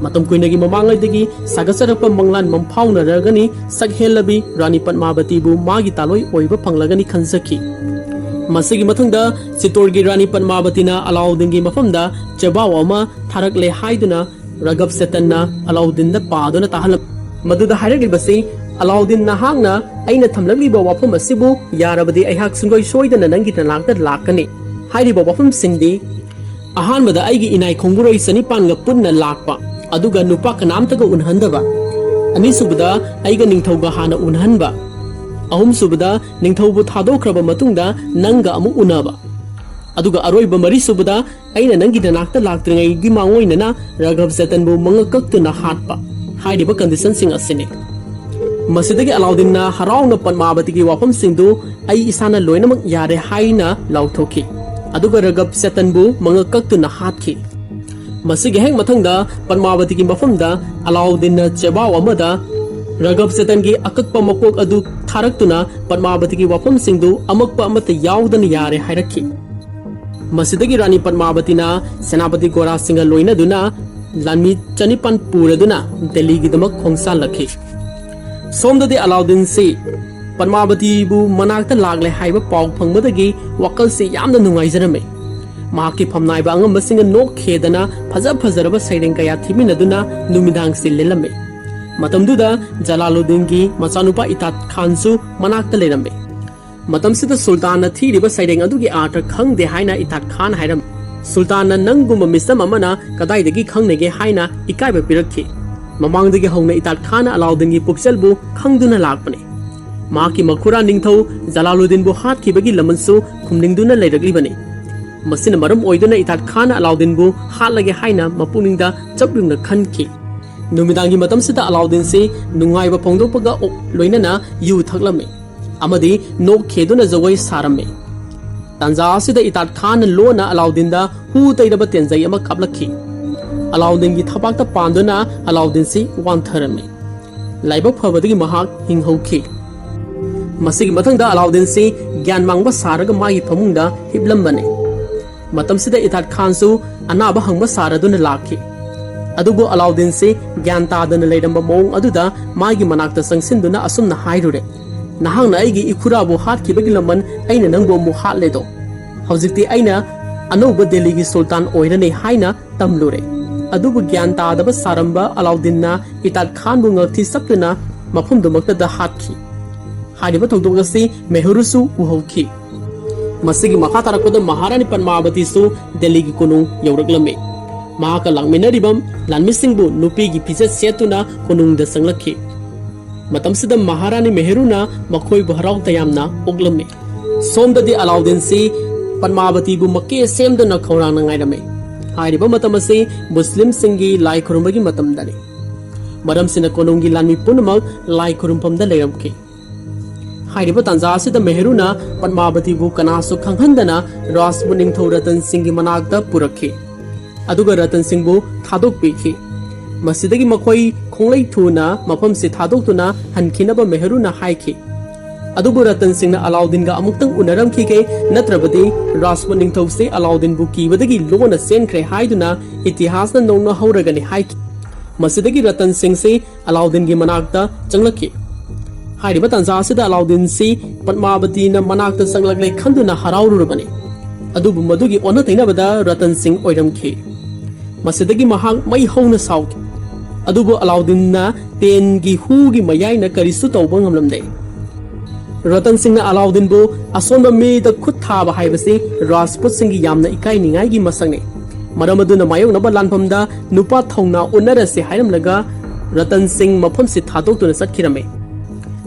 ꯃꯇꯝ ꯀꯨꯏꯅꯒꯤ ꯃꯃꯥꯡꯉꯩꯗꯒꯤ ꯁꯥꯒꯠꯆꯔꯛꯄ ꯃꯪꯂꯥꯟ ꯃꯪꯐꯥꯎꯅꯔꯒꯅꯤ ꯁꯛꯍꯦꯜꯂꯕꯤ ꯔꯥꯅꯤ ꯄꯗꯃꯥꯕꯇꯤꯕꯨ ꯃꯥꯒꯤ ꯇꯥꯂꯣꯏ ꯑꯣꯏꯕ ꯐꯪꯂꯒꯅꯤ ꯈꯟꯖꯈꯤ꯫ ꯃꯁꯤꯒꯤ ꯃꯊꯪꯗ ꯆꯤꯇꯣꯔꯒꯤ ꯔꯥꯅꯤ ꯄꯗꯃꯥꯕꯇꯤꯅ ꯑꯂꯥꯎꯗꯤꯟꯒꯤ ꯃꯐꯝꯗ ꯆꯦꯕꯥꯎ ꯑꯃ ꯊꯥꯔꯛꯂꯦ ꯍꯥꯏꯗꯨꯅ ꯔꯒꯕ ꯁꯦꯇꯟꯅ ꯑꯂꯥꯎꯗꯤꯟꯗ ꯄꯥꯗꯨꯅ ꯇꯥꯍꯜꯂꯝꯃꯤ꯫ ꯃꯗꯨꯗ ꯍꯥꯏꯔꯛꯂꯤꯕꯁꯤ, "ꯑꯂꯥꯎꯗꯤꯟ, ꯅꯍꯥꯛꯅ ꯑꯩꯅ ꯊꯝꯂꯛꯂꯤꯕ ꯋꯥꯐꯝ ꯑꯁꯤꯕꯨ ꯌꯥꯔꯕꯗꯤ ꯑꯩꯍꯥꯛ ꯁꯨꯡꯁꯣꯏ ꯁꯣꯏꯗꯅ ꯅꯪꯒꯤ ꯅꯅꯥꯛꯇ ꯂꯥꯛꯀꯅꯤ"꯫ ꯍꯥꯏꯔꯤꯕ ꯋꯥꯐꯝꯁꯤꯡꯗꯤ, ꯑꯍꯥꯟꯕꯗ ꯑꯩꯒꯤ ꯏꯅꯥꯏ ꯈꯣꯡꯕꯨꯔꯣꯏ ꯆꯅꯤꯄꯥꯟꯒ ꯄꯨꯟꯅ ꯂꯥꯛꯄ, ꯑꯗꯨꯒ ꯅꯨꯄꯥ ꯀꯅꯥꯝꯇꯒ ꯎꯅꯍꯟꯗꯕ꯫ ꯑꯅꯤꯁꯨꯕꯗ ꯑꯩꯒ ꯅꯤꯡꯊꯧꯒ ꯍꯥꯟꯅ ꯎꯅꯍꯟꯕ꯫ ꯑꯍꯨꯝꯁꯨꯕꯗ ꯅꯤꯡꯊꯧꯕꯨ ꯊꯥꯗꯣꯛꯈ꯭ꯔꯕ ꯃꯇꯨꯡꯗ ꯅꯪꯒ ꯑꯃꯨꯛ ꯎꯅꯕ꯫ ꯑꯗꯨꯒ ꯑꯔꯣꯏꯕ ꯃꯔꯤꯁꯨꯕꯗ ꯑꯩꯅ ꯅꯪꯒꯤ ꯅꯅꯥꯛꯇ ꯂꯥꯛꯇ꯭ꯔꯤꯉꯩꯒꯤ ꯃꯥꯡꯑꯣꯏꯅꯅ ꯔꯥꯘꯕ ꯆꯦꯇꯟꯕꯨ ꯃꯉꯛ ꯀꯛꯇꯨꯅ ꯍꯥꯠꯄ꯫ ꯍꯥꯏꯔꯤꯕ ꯀꯟꯗꯤꯁꯟꯁꯤꯡ ꯑꯁꯤꯅꯤ꯫ ꯃꯁꯤꯗꯒꯤ ꯑꯂꯥꯎꯗꯤꯟꯅ ꯍꯔꯥꯎꯅ ꯄꯗꯃꯥꯕꯇꯤꯒꯤ ꯋꯥꯐꯝꯁꯤꯡꯗꯨ "ꯑꯩ ꯏꯁꯥꯅ ꯂꯣꯏꯅꯃꯛ ꯌꯥꯔꯦ" ꯍꯥꯏꯅ ꯂꯥꯎꯊꯣꯛꯈꯤ꯫ ꯑꯗꯨꯒ ꯔꯒꯕ ꯁꯦꯇꯟꯕꯨ ꯃꯉꯛ ꯀꯛꯇꯨꯅ ꯍꯥꯠꯈꯤ꯫ ꯃꯁꯤꯒꯤ ꯍꯦꯛ ꯃꯊꯪꯗ ꯄꯗꯃꯥꯕꯇꯤꯒꯤ ꯃꯐꯝꯗ ꯑꯂꯥꯎꯗꯤꯟꯅ ꯆꯦꯕꯥꯎ ꯑꯃꯗ ꯔꯒꯕ ꯁꯦꯇꯟꯒꯤ ꯑꯀꯛꯄ ꯃꯀꯣꯛ ꯑꯗꯨ ꯊꯥꯔꯛꯇꯨꯅ ꯄꯗꯃꯥꯕꯇꯤꯒꯤ ꯋꯥꯐꯝꯁꯤꯡꯗꯨ ꯑꯃꯛꯄ ꯑꯃꯠꯇ ꯌꯥꯎꯗꯅ ꯌꯥꯔꯦ ꯍꯥꯏꯔꯛꯈꯤ꯫ ꯃꯁꯤꯗꯒꯤ ꯔꯥꯅꯤ ꯄꯗꯃꯥꯕꯇꯤꯅ ꯁꯦꯅꯥꯄꯇꯤ ꯒꯣꯔꯥꯁꯤꯡꯒ ꯂꯣꯏꯅꯗꯨꯅ ꯂꯥꯟꯃꯤ ꯆꯅꯤꯄꯥꯟ ꯄꯨꯔꯗꯨꯅ ꯗꯦꯜꯂꯤꯒꯤꯗꯃꯛ ꯈꯣꯡꯁꯥꯜꯂꯛꯈꯤ꯫ ꯁꯣꯝꯗꯗꯤ ꯑꯂꯥꯎꯗꯤꯟꯁꯤ ꯄꯗꯃꯥꯕꯇꯤꯕꯨ ꯃꯅꯥꯛꯇ ꯂꯥꯛꯂꯦ ꯍꯥꯏꯕ ꯄꯥꯎ ꯐꯪꯕꯗꯒꯤ ꯋꯥꯈꯜꯁꯤ ꯌꯥꯝꯅ ꯅꯨꯡꯉꯥꯏꯖꯔꯝꯃꯤ꯫ ꯃꯍꯥꯛꯀꯤ ꯐꯝꯅꯥꯏꯕ ꯑꯉꯝꯕꯁꯤꯡꯅ ꯅꯣꯛ ꯈꯦꯗꯅ ꯐꯖ ꯐꯖꯔꯕ ꯁꯩꯔꯦꯡ ꯀꯌꯥ ꯊꯤꯃꯤꯟꯅꯗꯨꯅ ꯅꯨꯃꯤꯗꯥꯡꯁꯤ ꯂꯦꯜꯂꯝꯃꯤ꯫ ꯃꯇꯝꯗꯨꯗ ꯖꯂꯥꯂꯨꯗꯤꯟꯒꯤ ꯃꯆꯥꯅꯨꯄꯥ ꯏꯇꯥꯠ ꯈꯥꯟꯁꯨ ꯃꯅꯥꯛꯇ ꯂꯩꯔꯝꯃꯤ꯫ ꯃꯇꯝꯁꯤꯗ ꯁꯨꯜꯇꯥꯟꯅ ꯊꯤꯔꯤꯕ ꯁꯩꯔꯦꯡ ꯑꯗꯨꯒꯤ ꯑꯥꯔꯊ ꯈꯪꯗꯦ ꯍꯥꯏꯅ ꯏꯇꯥꯠ ꯈꯥꯟ ꯍꯥꯏꯔꯝꯃꯤ꯫ ꯁꯨꯜꯇꯥꯟꯅ ꯅꯪꯒꯨꯝꯕ ꯃꯤꯆꯝ ꯑꯃꯅ ꯀꯗꯥꯏꯗꯒꯤ ꯈꯪꯅꯒꯦ ꯍꯥꯏꯅ ꯏꯀꯥꯏꯕ ꯄꯤꯔꯛꯈꯤ꯫ ꯃꯃꯥꯡꯗꯒꯤ ꯍꯧꯅ ꯏꯇꯥꯠ ꯈꯥꯟꯅ ꯑꯂꯥꯎꯗꯤꯟꯒꯤ ꯄꯨꯛꯆꯦꯜꯕꯨ ꯈꯪꯗꯨꯅ ꯂꯥꯛꯄꯅꯤ꯫ ꯃꯍꯥꯛꯀꯤ ꯃꯈꯨꯔꯥ ꯅꯤꯡꯊꯧ ꯖꯂꯥꯂꯨꯗꯤꯟꯕꯨ ꯍꯥꯠꯈꯤꯕꯒꯤ ꯂꯃꯟꯁꯨ ꯈꯨꯝꯅꯤꯡꯗꯨꯅ ꯂꯩꯔꯛꯂꯤꯕꯅꯤ꯫ ꯃꯁꯤꯅ ꯃꯔꯝ ꯑꯣꯏꯗꯨꯅ ꯏꯇꯥꯠ ꯈꯥꯟꯅ ꯑꯂꯥꯎꯗꯤꯟꯕꯨ ꯍꯥꯠꯂꯒꯦ ꯍꯥꯏꯅ ꯃꯄꯨꯛꯅꯤꯡꯗ ꯆꯞ ꯌꯨꯡꯅ ꯈꯟꯈꯤ꯫ ꯅꯨꯃꯤꯗꯥꯡꯒꯤ ꯃꯇꯝꯁꯤꯗ ꯑꯂꯥꯎꯗꯤꯟꯁꯤ ꯅꯨꯡꯉꯥꯏꯕ ꯐꯣꯡꯗꯣꯛꯄꯒ ꯂꯣꯏꯅꯅ ꯌꯨ ꯊꯛꯂꯝꯃꯤ ꯑꯃꯗꯤ ꯅꯣꯛ ꯈꯦꯗꯨꯅ ꯖꯒꯣꯏ ꯁꯥꯔꯝꯃꯤ꯫ ꯇꯥꯟꯖꯥ ꯑꯁꯤꯗ ꯏꯇꯥꯠ ꯈꯥꯟꯅ ꯂꯣꯟꯅ ꯑꯂꯥꯎꯗꯤꯟꯗ ꯍꯨ ꯇꯩꯔꯕ ꯇꯦꯟꯖꯩ ꯑꯃ ꯀꯥꯞꯂꯛꯈꯤ꯫ ꯑꯂꯥꯎꯗꯤꯟꯒꯤ ꯊꯕꯥꯛꯇ ꯄꯥꯟꯗꯨꯅ ꯑꯂꯥꯎꯗꯤꯟꯁꯤ ꯋꯥꯟꯊꯔꯝꯃꯤ꯫ ꯂꯥꯏꯕꯛ ꯐꯕꯗꯒꯤ ꯃꯍꯥꯛ ꯍꯤꯡꯍꯧꯈꯤ꯫ ꯃꯁꯤꯒꯤ ꯃꯊꯪꯗ ꯑꯂꯥꯎꯗꯤꯟꯁꯤ ꯒ꯭ꯌꯥꯟ ꯃꯥꯡꯕ ꯁꯥꯔꯒ ꯃꯥꯒꯤ ꯐꯃꯨꯡꯗ ꯍꯤꯞꯂꯝꯕꯅꯤ꯫ ꯃꯇꯝꯁꯤꯗ ꯏꯇꯥꯠ ꯈꯥꯟꯁꯨ ꯑꯅꯥꯕ ꯍꯪꯕ ꯁꯥꯔꯗꯨꯅ ꯂꯥꯛꯈꯤ꯫ ꯑꯗꯨꯕꯨ ꯑꯂꯥꯎꯗꯤꯟꯁꯤ ꯒ꯭ꯌꯥꯟ ꯇꯥꯗꯅ ꯂꯩꯔꯝꯕ ꯃꯑꯣꯡ ꯑꯗꯨꯗ ꯃꯥꯒꯤ ꯃꯅꯥꯛꯇ ꯆꯪꯁꯤꯟꯗꯨꯅ ꯑꯁꯨꯝꯅ ꯍꯥꯏꯔꯨꯔꯦ, "ꯅꯍꯥꯛꯅ ꯑꯩꯒꯤ ꯏꯈꯨꯔꯥꯕꯨ ꯍꯥꯠꯈꯤꯕꯒꯤ ꯂꯃꯟ ꯑꯩꯅ ꯅꯪꯕꯨ ꯑꯃꯨꯛ ꯍꯥꯠꯂꯦꯗꯣ꯫ ꯍꯧꯖꯤꯛꯇꯤ ꯑꯩꯅ ꯑꯅꯧꯕ ꯗꯦꯜꯂꯤꯒꯤ ꯁꯨꯜꯇꯥꯟ ꯑꯣꯏꯔꯅꯤ ꯍꯥꯏꯅ ꯇꯝꯂꯨꯔꯦ꯫" ꯑꯗꯨꯕꯨ ꯒ꯭ꯌꯥꯟ ꯇꯥꯗꯕ ꯁꯥꯔꯝꯕ ꯑꯂꯥꯎꯗꯤꯟꯅ ꯏꯇꯥꯠ ꯈꯥꯟꯕꯨ ꯉꯛꯊꯤ ꯆꯞꯇꯨꯅ ꯃꯐꯝꯗꯨꯃꯛꯇꯗ ꯍꯥꯠꯈꯤ꯫ ꯍꯥꯏꯔꯤꯕ ꯊꯧꯗꯣꯛ ꯑꯁꯤ ꯃꯦꯍꯔꯨꯁꯨ ꯎꯍꯧꯈꯤ꯫ ꯃꯁꯤꯒꯤ ꯃꯈꯥ ꯇꯥꯔꯛꯄꯗ ꯃꯍꯥꯔꯥꯅꯤ ꯄꯗꯃꯥꯕꯇꯤꯁꯨ ꯗꯦꯜꯂꯤꯒꯤ ꯀꯣꯅꯨꯡ ꯌꯧꯔꯛꯂꯝꯃꯤ꯫ ꯃꯍꯥꯛꯀ ꯂꯥꯛꯃꯤꯟꯅꯔꯤꯕ ꯂꯥꯟꯃꯤꯁꯤꯡꯕꯨ ꯅꯨꯄꯤꯒꯤ ꯐꯤꯖꯦꯠ ꯁꯦꯠꯇꯨꯅ ꯀꯣꯅꯨꯡꯗ ꯆꯪꯂꯛꯈꯤ꯫ ꯃꯇꯝꯁꯤꯗ ꯃꯍꯥꯔꯥꯅꯤ ꯃꯦꯍꯔꯨꯅ ꯃꯈꯣꯏꯕꯨ ꯍꯔꯥꯎ ꯇꯌꯥꯝꯅ ꯑꯣꯛꯂꯝꯃꯤ꯫ ꯁꯣꯝꯗꯗꯤ ꯑꯂꯥꯎꯗꯤꯟꯁꯤ ꯄꯗꯃꯥꯕꯇꯤꯕꯨ ꯃꯀꯦ ꯁꯦꯝꯗꯨꯅ ꯈꯧꯔꯥꯡꯅ ꯉꯥꯏꯔꯝꯃꯤ꯫ ꯍꯥꯏꯔꯤꯕ ꯃꯇꯝ ꯑꯁꯤ ꯃꯨꯁꯂꯤꯝꯁꯤꯡꯒꯤ ꯂꯥꯏ ꯈꯨꯔꯨꯝꯕꯒꯤ ꯃꯇꯝꯗꯅꯤ꯫ ꯃꯔꯝꯁꯤꯅ ꯀꯣꯅꯨꯡꯒꯤ ꯂꯥꯟꯃꯤ ꯄꯨꯝꯅꯃꯛ ꯂꯥꯏ ꯈꯨꯔꯨꯝꯐꯝꯗ ꯂꯩꯔꯝꯈꯤ꯫ ꯍꯥꯏꯔꯤꯕ ꯇꯥꯟꯖꯥ ꯑꯁꯤꯗ ꯃꯦꯍꯔꯨꯅ ꯄꯗꯃꯥꯕꯇꯤꯕꯨ ꯀꯅꯥꯁꯨ ꯈꯪꯍꯟꯗꯅ ꯔꯥꯖꯄꯨꯠ ꯅꯤꯡꯊꯧ ꯔꯇꯟ ꯁꯤꯡꯒꯤ ꯃꯅꯥꯛꯇ ꯄꯨꯔꯛꯈꯤ꯫ ꯑꯗꯨꯒ ꯔꯇꯟ ꯁꯤꯡꯕꯨ ꯊꯥꯗꯣꯛꯄꯤꯈꯤ꯫ ꯃꯁꯤꯗꯒꯤ ꯃꯈꯣꯏ ꯈꯣꯡꯂꯩ ꯊꯨꯅ ꯃꯐꯝꯁꯤ ꯊꯥꯗꯣꯛꯇꯨꯅ ꯍꯟꯈꯤꯅꯕ ꯃꯦꯍꯔꯨꯅ ꯍꯥꯏꯈꯤ꯫ ꯑꯗꯨꯕꯨ ꯔꯇꯟ ꯁꯤꯡꯅ ꯑꯂꯥꯎꯗꯤꯟꯒ ꯑꯃꯨꯛꯇꯪ ꯎꯅꯔꯝꯈꯤꯒꯦ, ꯅꯠꯇ꯭ꯔꯕꯗꯤ ꯔꯥꯖꯄꯨꯠ ꯅꯤꯡꯊꯧꯁꯤ ꯑꯂꯥꯎꯗꯤꯟꯕꯨ ꯀꯤꯕꯗꯒꯤ ꯂꯣꯟꯅ ꯆꯦꯟꯈ꯭ꯔꯦ ꯍꯥꯏꯗꯨꯅ ꯏꯇꯤꯍꯥꯁꯅ ꯅꯧꯅꯍꯧꯔꯒꯅꯤ ꯍꯥꯏꯈꯤ꯫ ꯃꯁꯤꯗꯒꯤ ꯔꯇꯟ ꯁꯤꯡꯁꯤ ꯑꯂꯥꯎꯗꯤꯟꯒꯤ ꯃꯅꯥꯛꯇ ꯆꯪꯂꯛꯈꯤ꯫ ꯍꯥꯏꯔꯤꯕ ꯇꯥꯟꯖꯥ ꯑꯁꯤꯗ ꯑꯂꯥꯎꯗꯤꯟꯁꯤ ꯄꯗꯃꯥꯕꯇꯤꯅ ꯃꯅꯥꯛꯇ ꯆꯪꯂꯛꯂꯦ ꯈꯟꯗꯨꯅ ꯍꯔꯥꯎꯔꯨꯔꯕꯅꯤ꯫ ꯑꯗꯨꯕꯨ ꯃꯗꯨꯒꯤ ꯑꯣꯟꯅ ꯇꯩꯅꯕꯗ ꯔꯇꯟ ꯁꯤꯡ ꯑꯣꯏꯔꯝꯈꯤ꯫ ꯃꯁꯤꯗꯒꯤ ꯃꯍꯥꯛ ꯃꯩ ꯍꯧꯅ ꯁꯥꯎꯈꯤ꯫ ꯑꯗꯨꯕꯨ ꯑꯂꯥꯎꯗꯤꯟꯅ ꯇꯦꯟꯒꯤ ꯍꯨꯒꯤ ꯃꯌꯥꯏꯅ ꯀꯔꯤꯁꯨ ꯇꯧꯕ ꯉꯝꯂꯝꯗꯦ꯫ ꯔꯇꯟ ꯁꯤꯡꯅ ꯑꯂꯥꯎꯗꯤꯟꯕꯨ ꯑꯁꯣꯟꯕ ꯃꯤꯗ ꯈꯨꯠ ꯊꯥꯕ ꯍꯥꯏꯕꯁꯤ ꯔꯥꯖꯄꯨꯠꯁꯤꯡꯒꯤ ꯌꯥꯝꯅ ꯏꯀꯥꯏꯅꯤꯡꯉꯥꯏꯒꯤ ꯃꯁꯛꯅꯤ꯫ ꯃꯔꯝ ꯑꯗꯨꯅ ꯃꯥꯌꯣꯛꯅꯕ ꯂꯥꯟꯐꯝꯗ ꯅꯨꯄꯥ ꯊꯧꯅꯥ ꯎꯠꯅꯔꯁꯤ ꯍꯥꯏꯔꯝꯂꯒ ꯔꯇꯟ ꯁꯤꯡ ꯃꯐꯝꯁꯤ ꯊꯥꯗꯣꯛꯇꯨꯅ ꯆꯠꯈꯤꯔꯝꯃꯤ꯫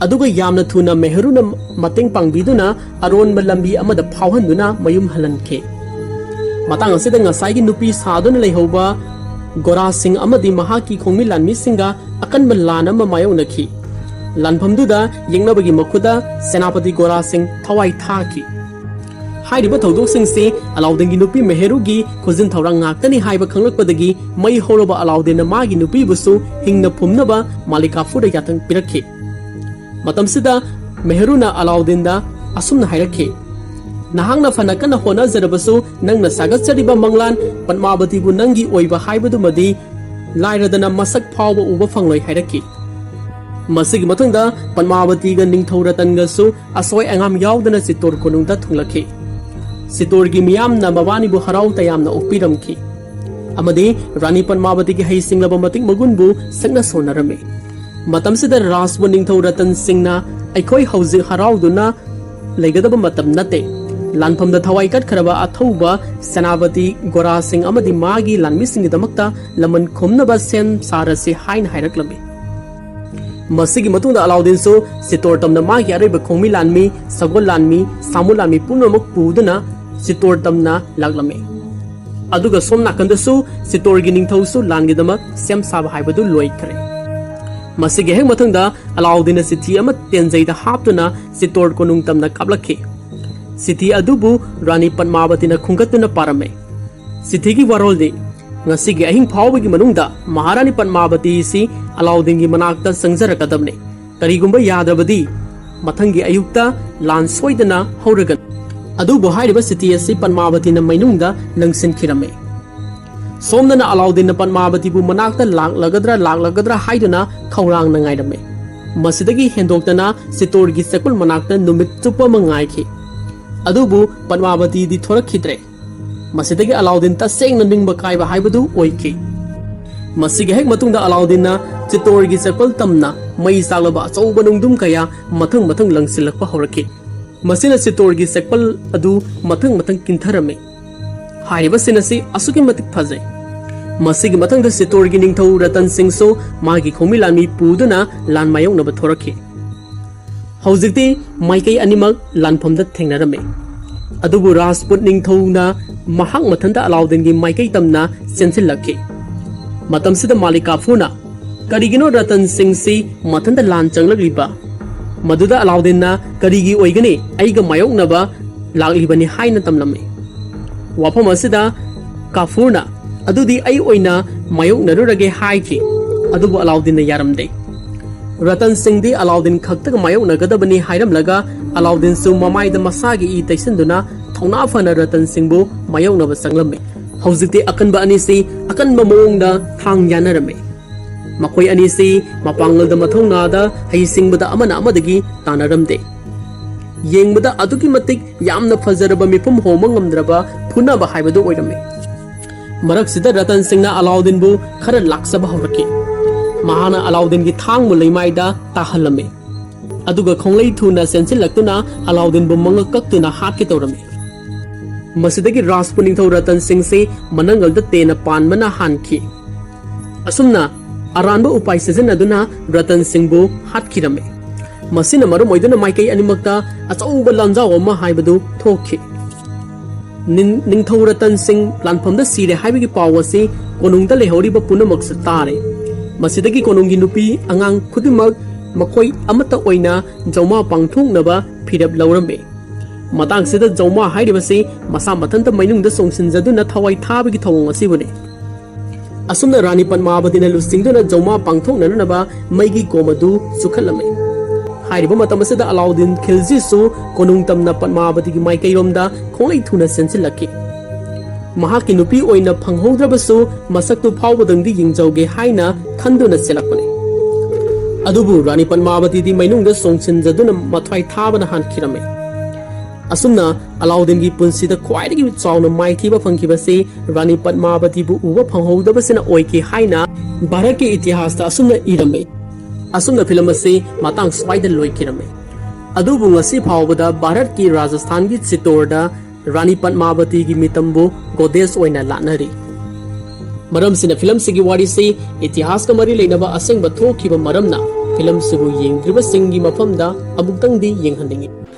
ꯑꯗꯨꯒ ꯌꯥꯝꯅ ꯊꯨꯅ ꯃꯦꯍꯔꯨꯅ ꯃꯇꯦꯡ ꯄꯥꯡꯕꯤꯗꯨꯅ ꯑꯔꯣꯟꯕ ꯂꯝꯕꯤ ꯑꯃꯗ ꯐꯥꯎꯍꯟꯗꯨꯅ ꯃꯌꯨꯝ ꯍꯜꯍꯟꯈꯤ꯫ ꯃꯇꯥꯡ ꯑꯁꯤꯗ ꯉꯁꯥꯏꯒꯤ ꯅꯨꯄꯤ ꯁꯥꯗꯨꯅ ꯂꯩꯍꯧꯕ ꯒꯣꯔꯥꯁꯤꯡ ꯑꯃꯗꯤ ꯃꯍꯥꯛꯀꯤ ꯈꯣꯡꯃꯤ ꯂꯥꯟꯃꯤꯁꯤꯡꯒ ꯑꯀꯟꯕ ꯂꯥꯟ ꯑꯃ ꯃꯥꯌꯣꯛꯅꯈꯤ꯫ ꯂꯥꯟꯐꯝꯗꯨꯗ ꯌꯦꯛꯅꯕꯒꯤ ꯃꯈꯨꯗ ꯁꯦꯅꯥꯄꯇꯤ ꯒꯣꯔꯥꯁꯤꯡ ꯊꯋꯥꯏ ꯊꯥꯈꯤ꯫ ꯍꯥꯏꯔꯤꯕ ꯊꯧꯗꯣꯛꯁꯤꯡꯁꯤ ꯑꯂꯥꯎꯗꯤꯟꯒꯤ ꯅꯨꯄꯤ ꯃꯦꯍꯦꯔꯨꯒꯤ ꯈꯨꯖꯤꯟ ꯊꯧꯔꯥꯡ ꯉꯥꯛꯇꯅꯤ ꯍꯥꯏꯕ ꯈꯪꯂꯛꯄꯗꯒꯤ ꯃꯩ ꯍꯧꯔꯕ ꯑꯂꯥꯎꯗꯤꯟꯅ ꯃꯥꯒꯤ ꯅꯨꯄꯤꯕꯨꯁꯨ ꯍꯤꯡꯅ ꯐꯨꯝꯅꯕ ꯃꯥꯂꯤꯀꯥꯐꯨꯔꯗ ꯌꯥꯊꯪ ꯄꯤꯔꯛꯈꯤ꯫ ꯃꯇꯝꯁꯤꯗ ꯃꯦꯍꯔꯨꯅ ꯑꯂꯥꯎꯗꯤꯟꯗ ꯑꯁꯨꯝꯅ ꯍꯥꯏꯔꯛꯈꯤ, "ꯅꯍꯥꯛꯅ ꯐꯅ ꯀꯟꯅ ꯍꯣꯠꯅꯖꯔꯕꯁꯨ ꯅꯪꯅ ꯁꯥꯒꯠꯆꯔꯤꯕ ꯃꯪꯂꯥꯟ ꯄꯗꯃꯥꯕꯇꯤꯕꯨ ꯅꯪꯒꯤ ꯑꯣꯏꯕ ꯍꯥꯏꯕꯗꯨꯃꯗꯤ ꯂꯥꯏꯔꯗꯅ ꯃꯁꯛ ꯐꯥꯎꯕ ꯎꯕ ꯐꯪꯂꯣꯏ" ꯍꯥꯏꯔꯛꯈꯤ꯫ ꯃꯁꯤꯒꯤ ꯃꯇꯨꯡꯗ ꯄꯗꯃꯥꯕꯇꯤꯒ ꯅꯤꯡꯊꯧ ꯔꯇꯟꯒꯁꯨ ꯑꯁꯣꯏ ꯑꯉꯥꯝ ꯌꯥꯎꯗꯅ ꯆꯤꯠꯇꯣꯔ ꯀꯣꯅꯨꯡꯗ ꯊꯨꯡꯂꯛꯈꯤ꯫ ꯆꯤꯠꯇꯣꯔꯒꯤ ꯃꯤꯌꯥꯝꯅ ꯃꯕꯥꯅꯤꯕꯨ ꯍꯔꯥꯎ ꯇꯌꯥꯝꯅ ꯑꯣꯛꯄꯤꯔꯝꯈꯤ ꯑꯃꯗꯤ ꯔꯥꯅꯤ ꯄꯗꯃꯥꯕꯇꯤꯒꯤ ꯍꯩꯁꯤꯡꯂꯕ ꯃꯇꯤꯛ ꯃꯒꯨꯟꯕꯨ ꯁꯛꯅ ꯁꯣꯟꯅꯔꯝꯃꯤ꯫ ꯃꯇꯝꯁꯤꯗ ꯔꯥꯖꯄꯨꯠ ꯅꯤꯡꯊꯧ ꯔꯇꯟ ꯁꯤꯡꯅ, "ꯑꯩꯈꯣꯏ ꯍꯧꯖꯤꯛ ꯍꯔꯥꯎꯗꯨꯅ ꯂꯩꯒꯗꯕ ꯃꯇꯝ ꯅꯠꯇꯦ꯫ ꯂꯥꯟꯐꯝꯗ ꯊꯋꯥꯏ ꯀꯠꯈ꯭ꯔꯕ ꯑꯊꯧꯕ ꯁꯦꯅꯥꯄꯇꯤ ꯒꯣꯔꯥꯁꯤꯡ ꯑꯃꯗꯤ ꯃꯥꯒꯤ ꯂꯥꯟꯃꯤꯁꯤꯡꯒꯤꯗꯃꯛꯇ ꯂꯃꯟ ꯈꯨꯝꯅꯕ ꯁꯦꯝ ꯁꯥꯔꯁꯤ" ꯍꯥꯏꯅ ꯍꯥꯏꯔꯛꯂꯝꯃꯤ꯫ ꯃꯁꯤꯒꯤ ꯃꯇꯨꯡꯗ ꯑꯂꯥꯎꯗꯤꯟꯁꯨ ꯆꯤꯠꯇꯣꯔ ꯇꯝꯅ ꯃꯥꯒꯤ ꯑꯔꯩꯕ ꯈꯣꯡꯃꯤ ꯂꯥꯟꯃꯤ, ꯁꯒꯣꯜ ꯂꯥꯟꯃꯤ, ꯁꯥꯃꯨ ꯂꯥꯟꯃꯤ ꯄꯨꯝꯅꯃꯛ ꯄꯨꯗꯨꯅ ꯆꯤꯠꯇꯣꯔ ꯇꯝꯅ ꯂꯥꯛꯂꯝꯃꯤ꯫ ꯑꯗꯨꯒ ꯁꯣꯝ ꯅꯥꯀꯟꯗꯁꯨ ꯆꯤꯠꯇꯣꯔꯒꯤ ꯅꯤꯡꯊꯧꯁꯨ ꯂꯥꯟꯒꯤꯗꯃꯛ ꯁꯦꯝ ꯁꯥꯕ ꯍꯥꯏꯕꯗꯨ ꯂꯣꯏꯈ꯭ꯔꯦ꯫ ꯃꯁꯤꯒꯤ ꯍꯦꯛ ꯃꯊꯪꯗ ꯑꯂꯥꯎꯗꯤꯟꯅ ꯆꯤꯊꯤ ꯑꯃ ꯇꯦꯟꯖꯩꯗ ꯍꯥꯞꯇꯨꯅ ꯆꯤꯇꯣꯔ ꯀꯣꯅꯨꯡ ꯇꯝꯅ ꯀꯥꯞꯂꯛꯈꯤ꯫ ꯆꯤꯊꯤ ꯑꯗꯨꯕꯨ ꯔꯥꯅꯤ ꯄꯗꯃꯥꯕꯇꯤꯅ ꯈꯨꯝꯒꯠꯇꯨꯅ ꯄꯥꯔꯝꯃꯤ꯫ ꯆꯤꯊꯤꯒꯤ ꯋꯥꯔꯣꯜꯗꯤ, ꯉꯁꯤꯒꯤ ꯑꯍꯤꯡ ꯐꯥꯎꯕꯒꯤ ꯃꯅꯨꯡꯗ ꯃꯍꯥꯔꯥꯅꯤ ꯄꯗꯃꯥꯕꯇꯤ ꯑꯁꯤ ꯑꯂꯥꯎꯗꯤꯟꯒꯤ ꯃꯅꯥꯛꯇ ꯆꯪꯖꯔꯛꯀꯗꯕꯅꯤ꯫ ꯀꯔꯤꯒꯨꯝꯕ ꯌꯥꯗ꯭ꯔꯕꯗꯤ ꯃꯊꯪꯒꯤ ꯑꯌꯨꯛꯇ ꯂꯥꯟ ꯁꯣꯏꯗꯅ ꯍꯧꯔꯒꯅꯤ꯫ ꯑꯗꯨꯕꯨ ꯍꯥꯏꯔꯤꯕ ꯆꯤꯊꯤ ꯑꯁꯤ ꯄꯗꯃꯥꯕꯇꯤꯅ ꯃꯩꯅꯨꯡꯗ ꯅꯪꯁꯤꯟꯈꯤꯔꯝꯃꯤ꯫ ꯁꯣꯝꯗꯅ ꯑꯂꯥꯎꯗꯤꯟꯅ ꯄꯗꯃꯥꯕꯇꯤꯕꯨ ꯃꯅꯥꯛꯇ ꯂꯥꯛꯂꯒꯗ꯭ꯔꯥ ꯂꯥꯛꯂꯒꯗ꯭ꯔꯥ ꯍꯥꯏꯗꯨꯅ ꯈꯧꯔꯥꯡꯅ ꯉꯥꯏꯔꯝꯃꯤ꯫ ꯃꯁꯤꯗꯒꯤ ꯍꯦꯟꯗꯣꯛꯇꯅ ꯆꯤꯇꯣꯔꯒꯤ ꯆꯦꯛꯄꯜ ꯃꯅꯥꯛꯇ ꯅꯨꯃꯤꯠ ꯆꯨꯞꯄ ꯑꯃ ꯉꯥꯏꯈꯤ꯫ ꯑꯗꯨꯕꯨ ꯄꯗꯃꯥꯕꯇꯤꯗꯤ ꯊꯣꯔꯛꯈꯤꯗ꯭ꯔꯦ꯫ ꯃꯁꯤꯗꯒꯤ ꯑꯂꯥꯎꯗꯤꯟ ꯇꯁꯦꯡꯅ ꯅꯤꯡꯕ ꯀꯥꯏꯕ ꯍꯥꯏꯕꯗꯨ ꯑꯣꯏꯈꯤ꯫ ꯃꯁꯤꯒꯤ ꯍꯦꯛ ꯃꯇꯨꯡꯗ ꯑꯂꯥꯎꯗꯤꯟꯅ ꯆꯤꯇꯣꯔꯒꯤ ꯆꯦꯛꯄꯜ ꯇꯝꯅ ꯃꯩ ꯆꯥꯛꯂꯕ ꯑꯆꯧꯕ ꯅꯨꯡꯗꯨꯝ ꯀꯌꯥ ꯃꯊꯪ ꯃꯊꯪ ꯂꯪꯁꯤꯜꯂꯛꯄ ꯍꯧꯔꯛꯈꯤ꯫ ꯃꯁꯤꯅ ꯆꯤꯇꯣꯔꯒꯤ ꯆꯦꯛꯄꯜ ꯑꯗꯨ ꯃꯊꯪ ꯃꯊꯪ ꯀꯤꯟꯊꯔꯝꯃꯤ꯫ ꯍꯥꯏꯔꯤꯕ ꯁꯤꯟ ꯑꯁꯤ ꯑꯁꯨꯛꯀꯤ ꯃꯇꯤꯛ ꯐꯖꯩ꯫ ꯃꯁꯤꯒꯤ ꯃꯊꯪꯗ ꯆꯤꯇꯣꯔꯒꯤ ꯅꯤꯡꯊꯧ ꯔꯇꯟ ꯁꯤꯡꯁꯨ ꯃꯥꯒꯤ ꯈꯣꯡꯃꯤ ꯂꯥꯟꯃꯤ ꯄꯨꯗꯨꯅ ꯂꯥꯟ ꯃꯥꯌꯣꯛꯅꯕ ꯊꯣꯔꯛꯈꯤ꯫ ꯍꯧꯖꯤꯛꯇꯤ ꯃꯥꯏꯀꯩ ꯑꯅꯤꯃꯛ ꯂꯥꯟꯐꯝꯗ ꯊꯦꯡꯅꯔꯝꯃꯤ꯫ ꯑꯗꯨꯕꯨ ꯔꯥꯖꯄꯨꯠ ꯅꯤꯡꯊꯧꯅ ꯃꯍꯥꯛ ꯃꯊꯟꯇ ꯑꯂꯥꯎꯗꯤꯟꯒꯤ ꯃꯥꯏꯀꯩ ꯇꯝꯅ ꯆꯦꯟꯁꯤꯜꯂꯛꯈꯤ꯫ ꯃꯇꯝꯁꯤꯗ ꯃꯥꯂꯤꯛ ꯀꯥꯐꯨꯔꯅ, "ꯀꯔꯤꯒꯤꯅꯣ ꯔꯇꯟ ꯁꯤꯡꯁꯤ ꯃꯊꯟꯇ ꯂꯥꯟ ꯆꯪꯂꯛꯂꯤꯕ?" ꯃꯗꯨꯗ ꯑꯂꯥꯎꯗꯤꯟꯅ, "ꯀꯔꯤꯒꯤ ꯑꯣꯏꯒꯅꯤ? ꯑꯩꯒ ꯃꯥꯌꯣꯛꯅꯕ ꯂꯥꯛꯂꯤꯕꯅꯤ" ꯍꯥꯏꯅ ꯇꯝꯂꯝꯃꯤ꯫ ꯋꯥꯐꯝ ꯑꯁꯤꯗ ꯀꯥꯐꯨꯔꯅ, "ꯑꯗꯨꯗꯤ ꯑꯩ ꯑꯣꯏꯅ ꯃꯥꯌꯣꯛꯅꯔꯨꯔꯒꯦ" ꯍꯥꯏꯈꯤ꯫ ꯑꯗꯨꯕꯨ ꯑꯂꯥꯎꯗꯤꯟꯅ ꯌꯥꯔꯝꯗꯦ꯫ ꯔꯇꯟ ꯁꯤꯡꯗꯤ ꯑꯂꯥꯎꯗꯤꯟ ꯈꯛꯇꯒ ꯃꯥꯌꯣꯛꯅꯒꯗꯕꯅꯤ ꯍꯥꯏꯔꯝꯂꯒ ꯑꯂꯥꯎꯗꯤꯟꯁꯨ ꯃꯃꯥꯏꯗ ꯃꯁꯥꯒꯤ ꯏ ꯇꯩꯁꯤꯟꯗꯨꯅ ꯊꯧꯅꯥ ꯐꯅ ꯔꯇꯟ ꯁꯤꯡꯕꯨ ꯃꯥꯌꯣꯛꯅꯕ ꯆꯪꯂꯝꯃꯤ꯫ ꯍꯧꯖꯤꯛꯇꯤ ꯑꯀꯟꯕ ꯑꯅꯤꯁꯤ ꯑꯀꯟꯕ ꯃꯑꯣꯡꯗ ꯊꯥꯡ ꯌꯥꯅꯔꯝꯃꯤ꯫ ꯃꯈꯣꯏ ꯑꯅꯤꯁꯤ ꯃꯄꯥꯡꯒꯜꯗ, ꯃꯊꯧꯅꯥꯗ, ꯍꯩꯁꯤꯡꯕꯗ ꯑꯃꯅ ꯑꯃꯗꯒꯤ ꯇꯥꯟꯅꯔꯝꯗꯦ꯫ ꯌꯦꯡꯕꯗ ꯑꯗꯨꯛꯀꯤ ꯃꯇꯤꯛ ꯌꯥꯝꯅ ꯐꯖꯔꯕ, ꯃꯤꯄꯨꯝ ꯍꯣꯡꯕ ꯉꯝꯗ꯭ꯔꯕ ꯐꯨꯅꯕ ꯍꯥꯏꯕꯗꯨ ꯑꯣꯏꯔꯝꯃꯤ꯫ ꯃꯔꯛꯁꯤꯗ ꯔꯇꯟ ꯁꯤꯡꯅ ꯑꯂꯥꯎꯗꯤꯟꯕꯨ ꯈꯔ ꯂꯥꯛꯆꯕ ꯍꯧꯔꯛꯈꯤ꯫ ꯃꯍꯥꯛꯅ ꯑꯂꯥꯎꯗꯤꯟꯒꯤ ꯊꯥꯡꯕꯨ ꯂꯩꯃꯥꯏꯗ ꯇꯥꯍꯜꯂꯝꯃꯤ꯫ ꯑꯗꯨꯒ ꯈꯣꯡꯂꯩ ꯊꯨꯅ ꯆꯦꯟꯁꯤꯜꯂꯛꯇꯨꯅ ꯑꯂꯥꯎꯗꯤꯟꯕꯨ ꯃꯉꯛ ꯀꯛꯇꯨꯅ ꯍꯥꯠꯀꯦ ꯇꯧꯔꯝꯃꯤ꯫ ꯃꯁꯤꯗꯒꯤ ꯔꯥꯖꯄꯨꯠ ꯅꯤꯡꯊꯧ ꯔꯇꯟ ꯁꯤꯡꯁꯤ ꯃꯅꯪꯒꯜꯗ ꯇꯦꯟꯅ ꯄꯥꯟꯕꯅ ꯍꯥꯟꯈꯤ꯫ ꯑꯁꯨꯝꯅ ꯑꯔꯥꯟꯕ ꯎꯄꯥꯏ ꯁꯤꯖꯤꯟꯅꯗꯨꯅ ꯔꯇꯟ ꯁꯤꯡꯕꯨ ꯍꯥꯠꯈꯤꯔꯝꯃꯤ꯫ ꯃꯁꯤꯅ ꯃꯔꯝ ꯑꯣꯏꯗꯨꯅ ꯃꯥꯏꯀꯩ ꯑꯅꯤꯃꯛꯇ ꯑꯆꯧꯕ ꯂꯥꯟꯖꯥꯎ ꯑꯃ ꯍꯥꯏꯕꯗꯨ ꯊꯣꯛꯈꯤ꯫ ꯅꯤꯡ-, ꯅꯤꯡꯊꯧ ꯔꯇꯟ ꯁꯤꯡ ꯂꯥꯟꯐꯝꯗ ꯁꯤꯔꯦ ꯍꯥꯏꯕꯒꯤ ꯄꯥꯎ ꯑꯁꯤ ꯀꯣꯅꯨꯡꯗ ꯂꯩꯍꯧꯔꯤꯕ ꯄꯨꯝꯅꯃꯛꯁꯨ ꯇꯥꯔꯦ꯫ ꯃꯁꯤꯗꯒꯤ ꯀꯣꯅꯨꯡꯒꯤ ꯅꯨꯄꯤ ꯑꯉꯥꯡ ꯈꯨꯗꯤꯡꯃꯛ ꯃꯈꯣꯏ ꯑꯃꯠꯇ ꯑꯣꯏꯅ ꯖꯧꯃꯥ ꯄꯥꯡꯊꯣꯛꯅꯕ ꯐꯤꯔꯦꯞ ꯂꯧꯔꯝꯃꯤ꯫ ꯃꯇꯥꯡꯁꯤꯗ ꯖꯧꯃꯥ ꯍꯥꯏꯔꯤꯕꯁꯤ ꯃꯁꯥ ꯃꯊꯟꯇ ꯃꯩꯅꯨꯡꯗ ꯆꯣꯡꯁꯤꯟꯖꯗꯨꯅ ꯊꯋꯥꯏ ꯊꯥꯕꯒꯤ ꯊꯧꯑꯣꯡ ꯑꯁꯤꯕꯨꯅꯤ꯫ ꯑꯁꯨꯝꯅ ꯔꯥꯅꯤ ꯄꯗꯃꯥꯕꯇꯤꯅ ꯂꯨꯆꯤꯡꯗꯨꯅ ꯖꯧꯃꯥ ꯄꯥꯡꯊꯣꯛꯅꯅꯕ ꯃꯩꯒꯤ ꯀꯣꯝ ꯑꯗꯨ ꯆꯨꯈꯠꯂꯝꯃꯤ꯫ ꯍꯥꯏꯔꯤꯕ ꯃꯇꯝ ꯑꯁꯤꯗ ꯑꯂꯥꯎꯗꯤꯟ ꯈꯤꯜꯖꯤꯁꯨ ꯀꯣꯅꯨꯡ ꯇꯝꯅ ꯄꯗꯃꯥꯕꯇꯤꯒꯤ ꯃꯥꯏꯀꯩꯔꯣꯝꯗ ꯈꯣꯡꯂꯩ ꯊꯨꯅ ꯆꯦꯟꯁꯤꯜꯂꯛꯈꯤ꯫ ꯃꯍꯥꯛꯀꯤ ꯅꯨꯄꯤ ꯑꯣꯏꯅ ꯐꯪꯍꯧꯗ꯭ꯔꯕꯁꯨ ꯃꯁꯛꯇꯨ ꯐꯥꯎꯕꯗꯪꯗꯤ ꯌꯦꯡꯖꯧꯒꯦ ꯍꯥꯏꯅ ꯈꯟꯗꯨꯅ ꯆꯦꯜꯂꯛꯄꯅꯤ꯫ ꯑꯗꯨꯕꯨ ꯔꯥꯅꯤ ꯄꯗꯃꯥꯕꯇꯤꯗꯤ ꯃꯩꯅꯨꯡꯗ ꯆꯣꯡꯁꯤꯟꯖꯗꯨꯅ ꯃꯊ꯭ꯋꯥꯏ ꯊꯥꯕꯅ ꯍꯥꯟꯈꯤꯔꯝꯃꯤ꯫ ꯑꯁꯨꯝꯅ ꯑꯂꯥꯎꯗꯤꯟꯒꯤ ꯄꯨꯟꯁꯤꯗ ꯈ꯭ꯋꯥꯏꯗꯒꯤ ꯆꯥꯎꯅ ꯃꯥꯏꯊꯤꯕ ꯐꯪꯈꯤꯕꯁꯤ ꯔꯥꯅꯤ ꯄꯗꯃꯥꯕꯇꯤꯕꯨ ꯎꯕ ꯐꯪꯍꯧꯗꯕꯁꯤꯅ ꯑꯣꯏꯈꯤ ꯍꯥꯏꯅ ꯚꯥꯔꯠꯀꯤ ꯏꯇꯤꯍꯥꯁꯇ ꯑꯁꯨꯝꯅ ꯏꯔꯝꯃꯤ꯫ ꯑꯁꯨꯝꯅ ꯐꯤꯂꯝ ꯑꯁꯤ ꯃꯇꯥꯡ ꯁ꯭ꯋꯥꯏꯗ ꯂꯣꯏꯈꯤꯔꯝꯃꯤ꯫ ꯑꯗꯨꯕꯨ ꯉꯁꯤ ꯐꯥꯎꯕꯗ ꯚꯥꯔꯠꯀꯤ ꯔꯥꯖꯁꯊꯥꯟꯒꯤ ꯆꯤꯇꯣꯔꯗ ꯔꯥꯅꯤ ꯄꯗꯃꯥꯕꯇꯤꯒꯤ ꯃꯤꯇꯝꯕꯨ ꯒꯣꯗꯦꯁ ꯑꯣꯏꯅ ꯂꯥꯠꯅꯔꯤ꯫ ꯃꯔꯝꯁꯤꯅ ꯐꯤꯂꯝꯁꯤꯒꯤ ꯋꯥꯔꯤꯁꯤ ꯏꯇꯤꯍꯥꯁꯀ ꯃꯔꯤ ꯂꯩꯅꯕ ꯑꯁꯦꯡꯕ ꯊꯣꯛꯈꯤꯕ ꯃꯔꯝꯅ ꯐꯤꯂꯝꯁꯤꯕꯨ ꯌꯦꯡꯗ꯭ꯔꯤꯕꯁꯤꯡꯒꯤ ꯃꯐꯝꯗ ꯑꯃꯨꯛꯇꯪꯗꯤ ꯌꯦꯡꯍꯟꯅꯤꯡꯏ꯫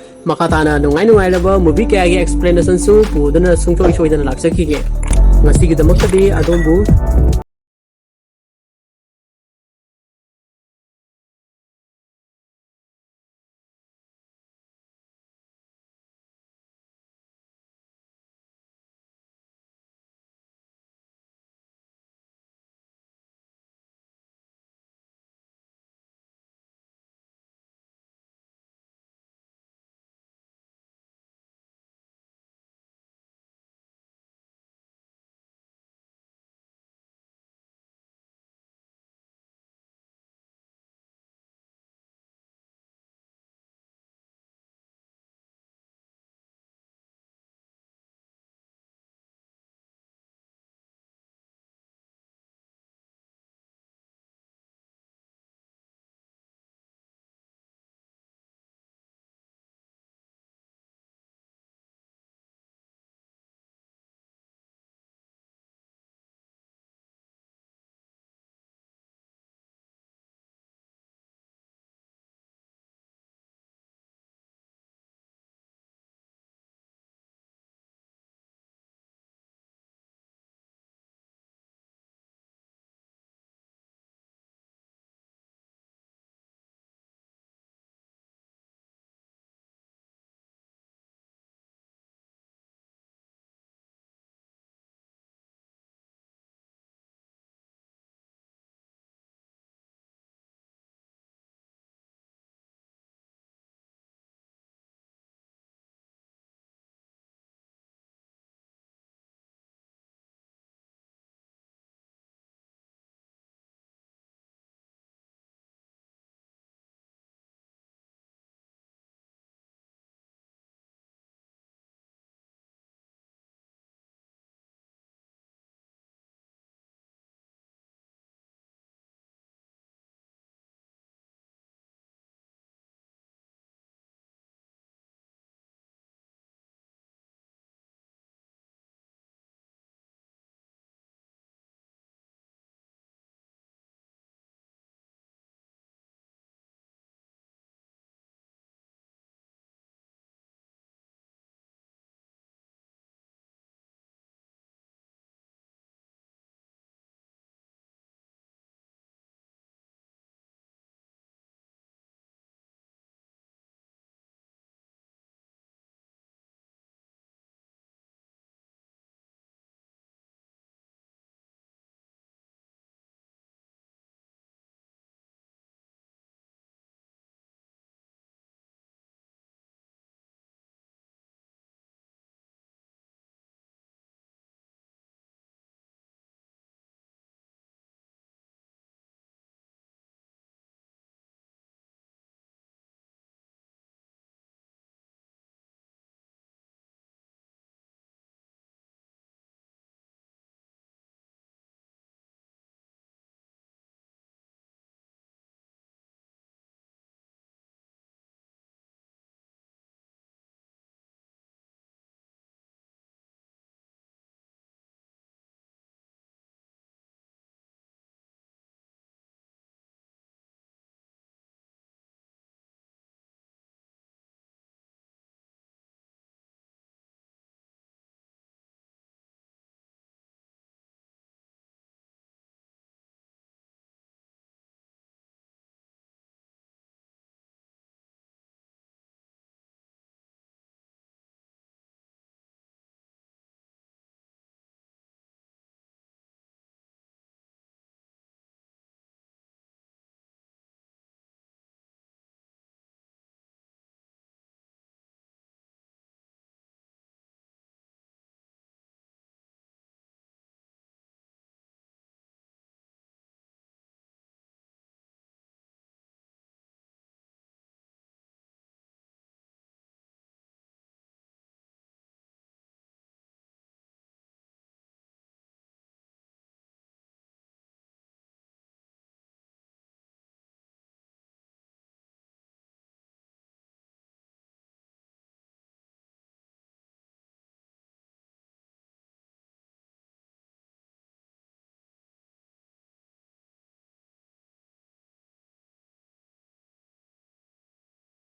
ꯃꯈꯥ ꯇꯥꯅ ꯅꯨꯡꯉꯥꯏ ꯅꯨꯡꯉꯥꯏꯔꯕ movie ꯀꯌꯥꯒꯤ explanationꯁꯨ ꯄꯨꯗꯨꯅ ꯁꯨꯡꯁꯣꯏ ꯁꯣꯏꯗꯅ ꯂꯥꯛꯆꯈꯤꯒꯦ꯫ ꯉꯁꯤꯒꯤꯗꯃꯛꯇꯗꯤ ꯑꯗꯣꯝꯕꯨ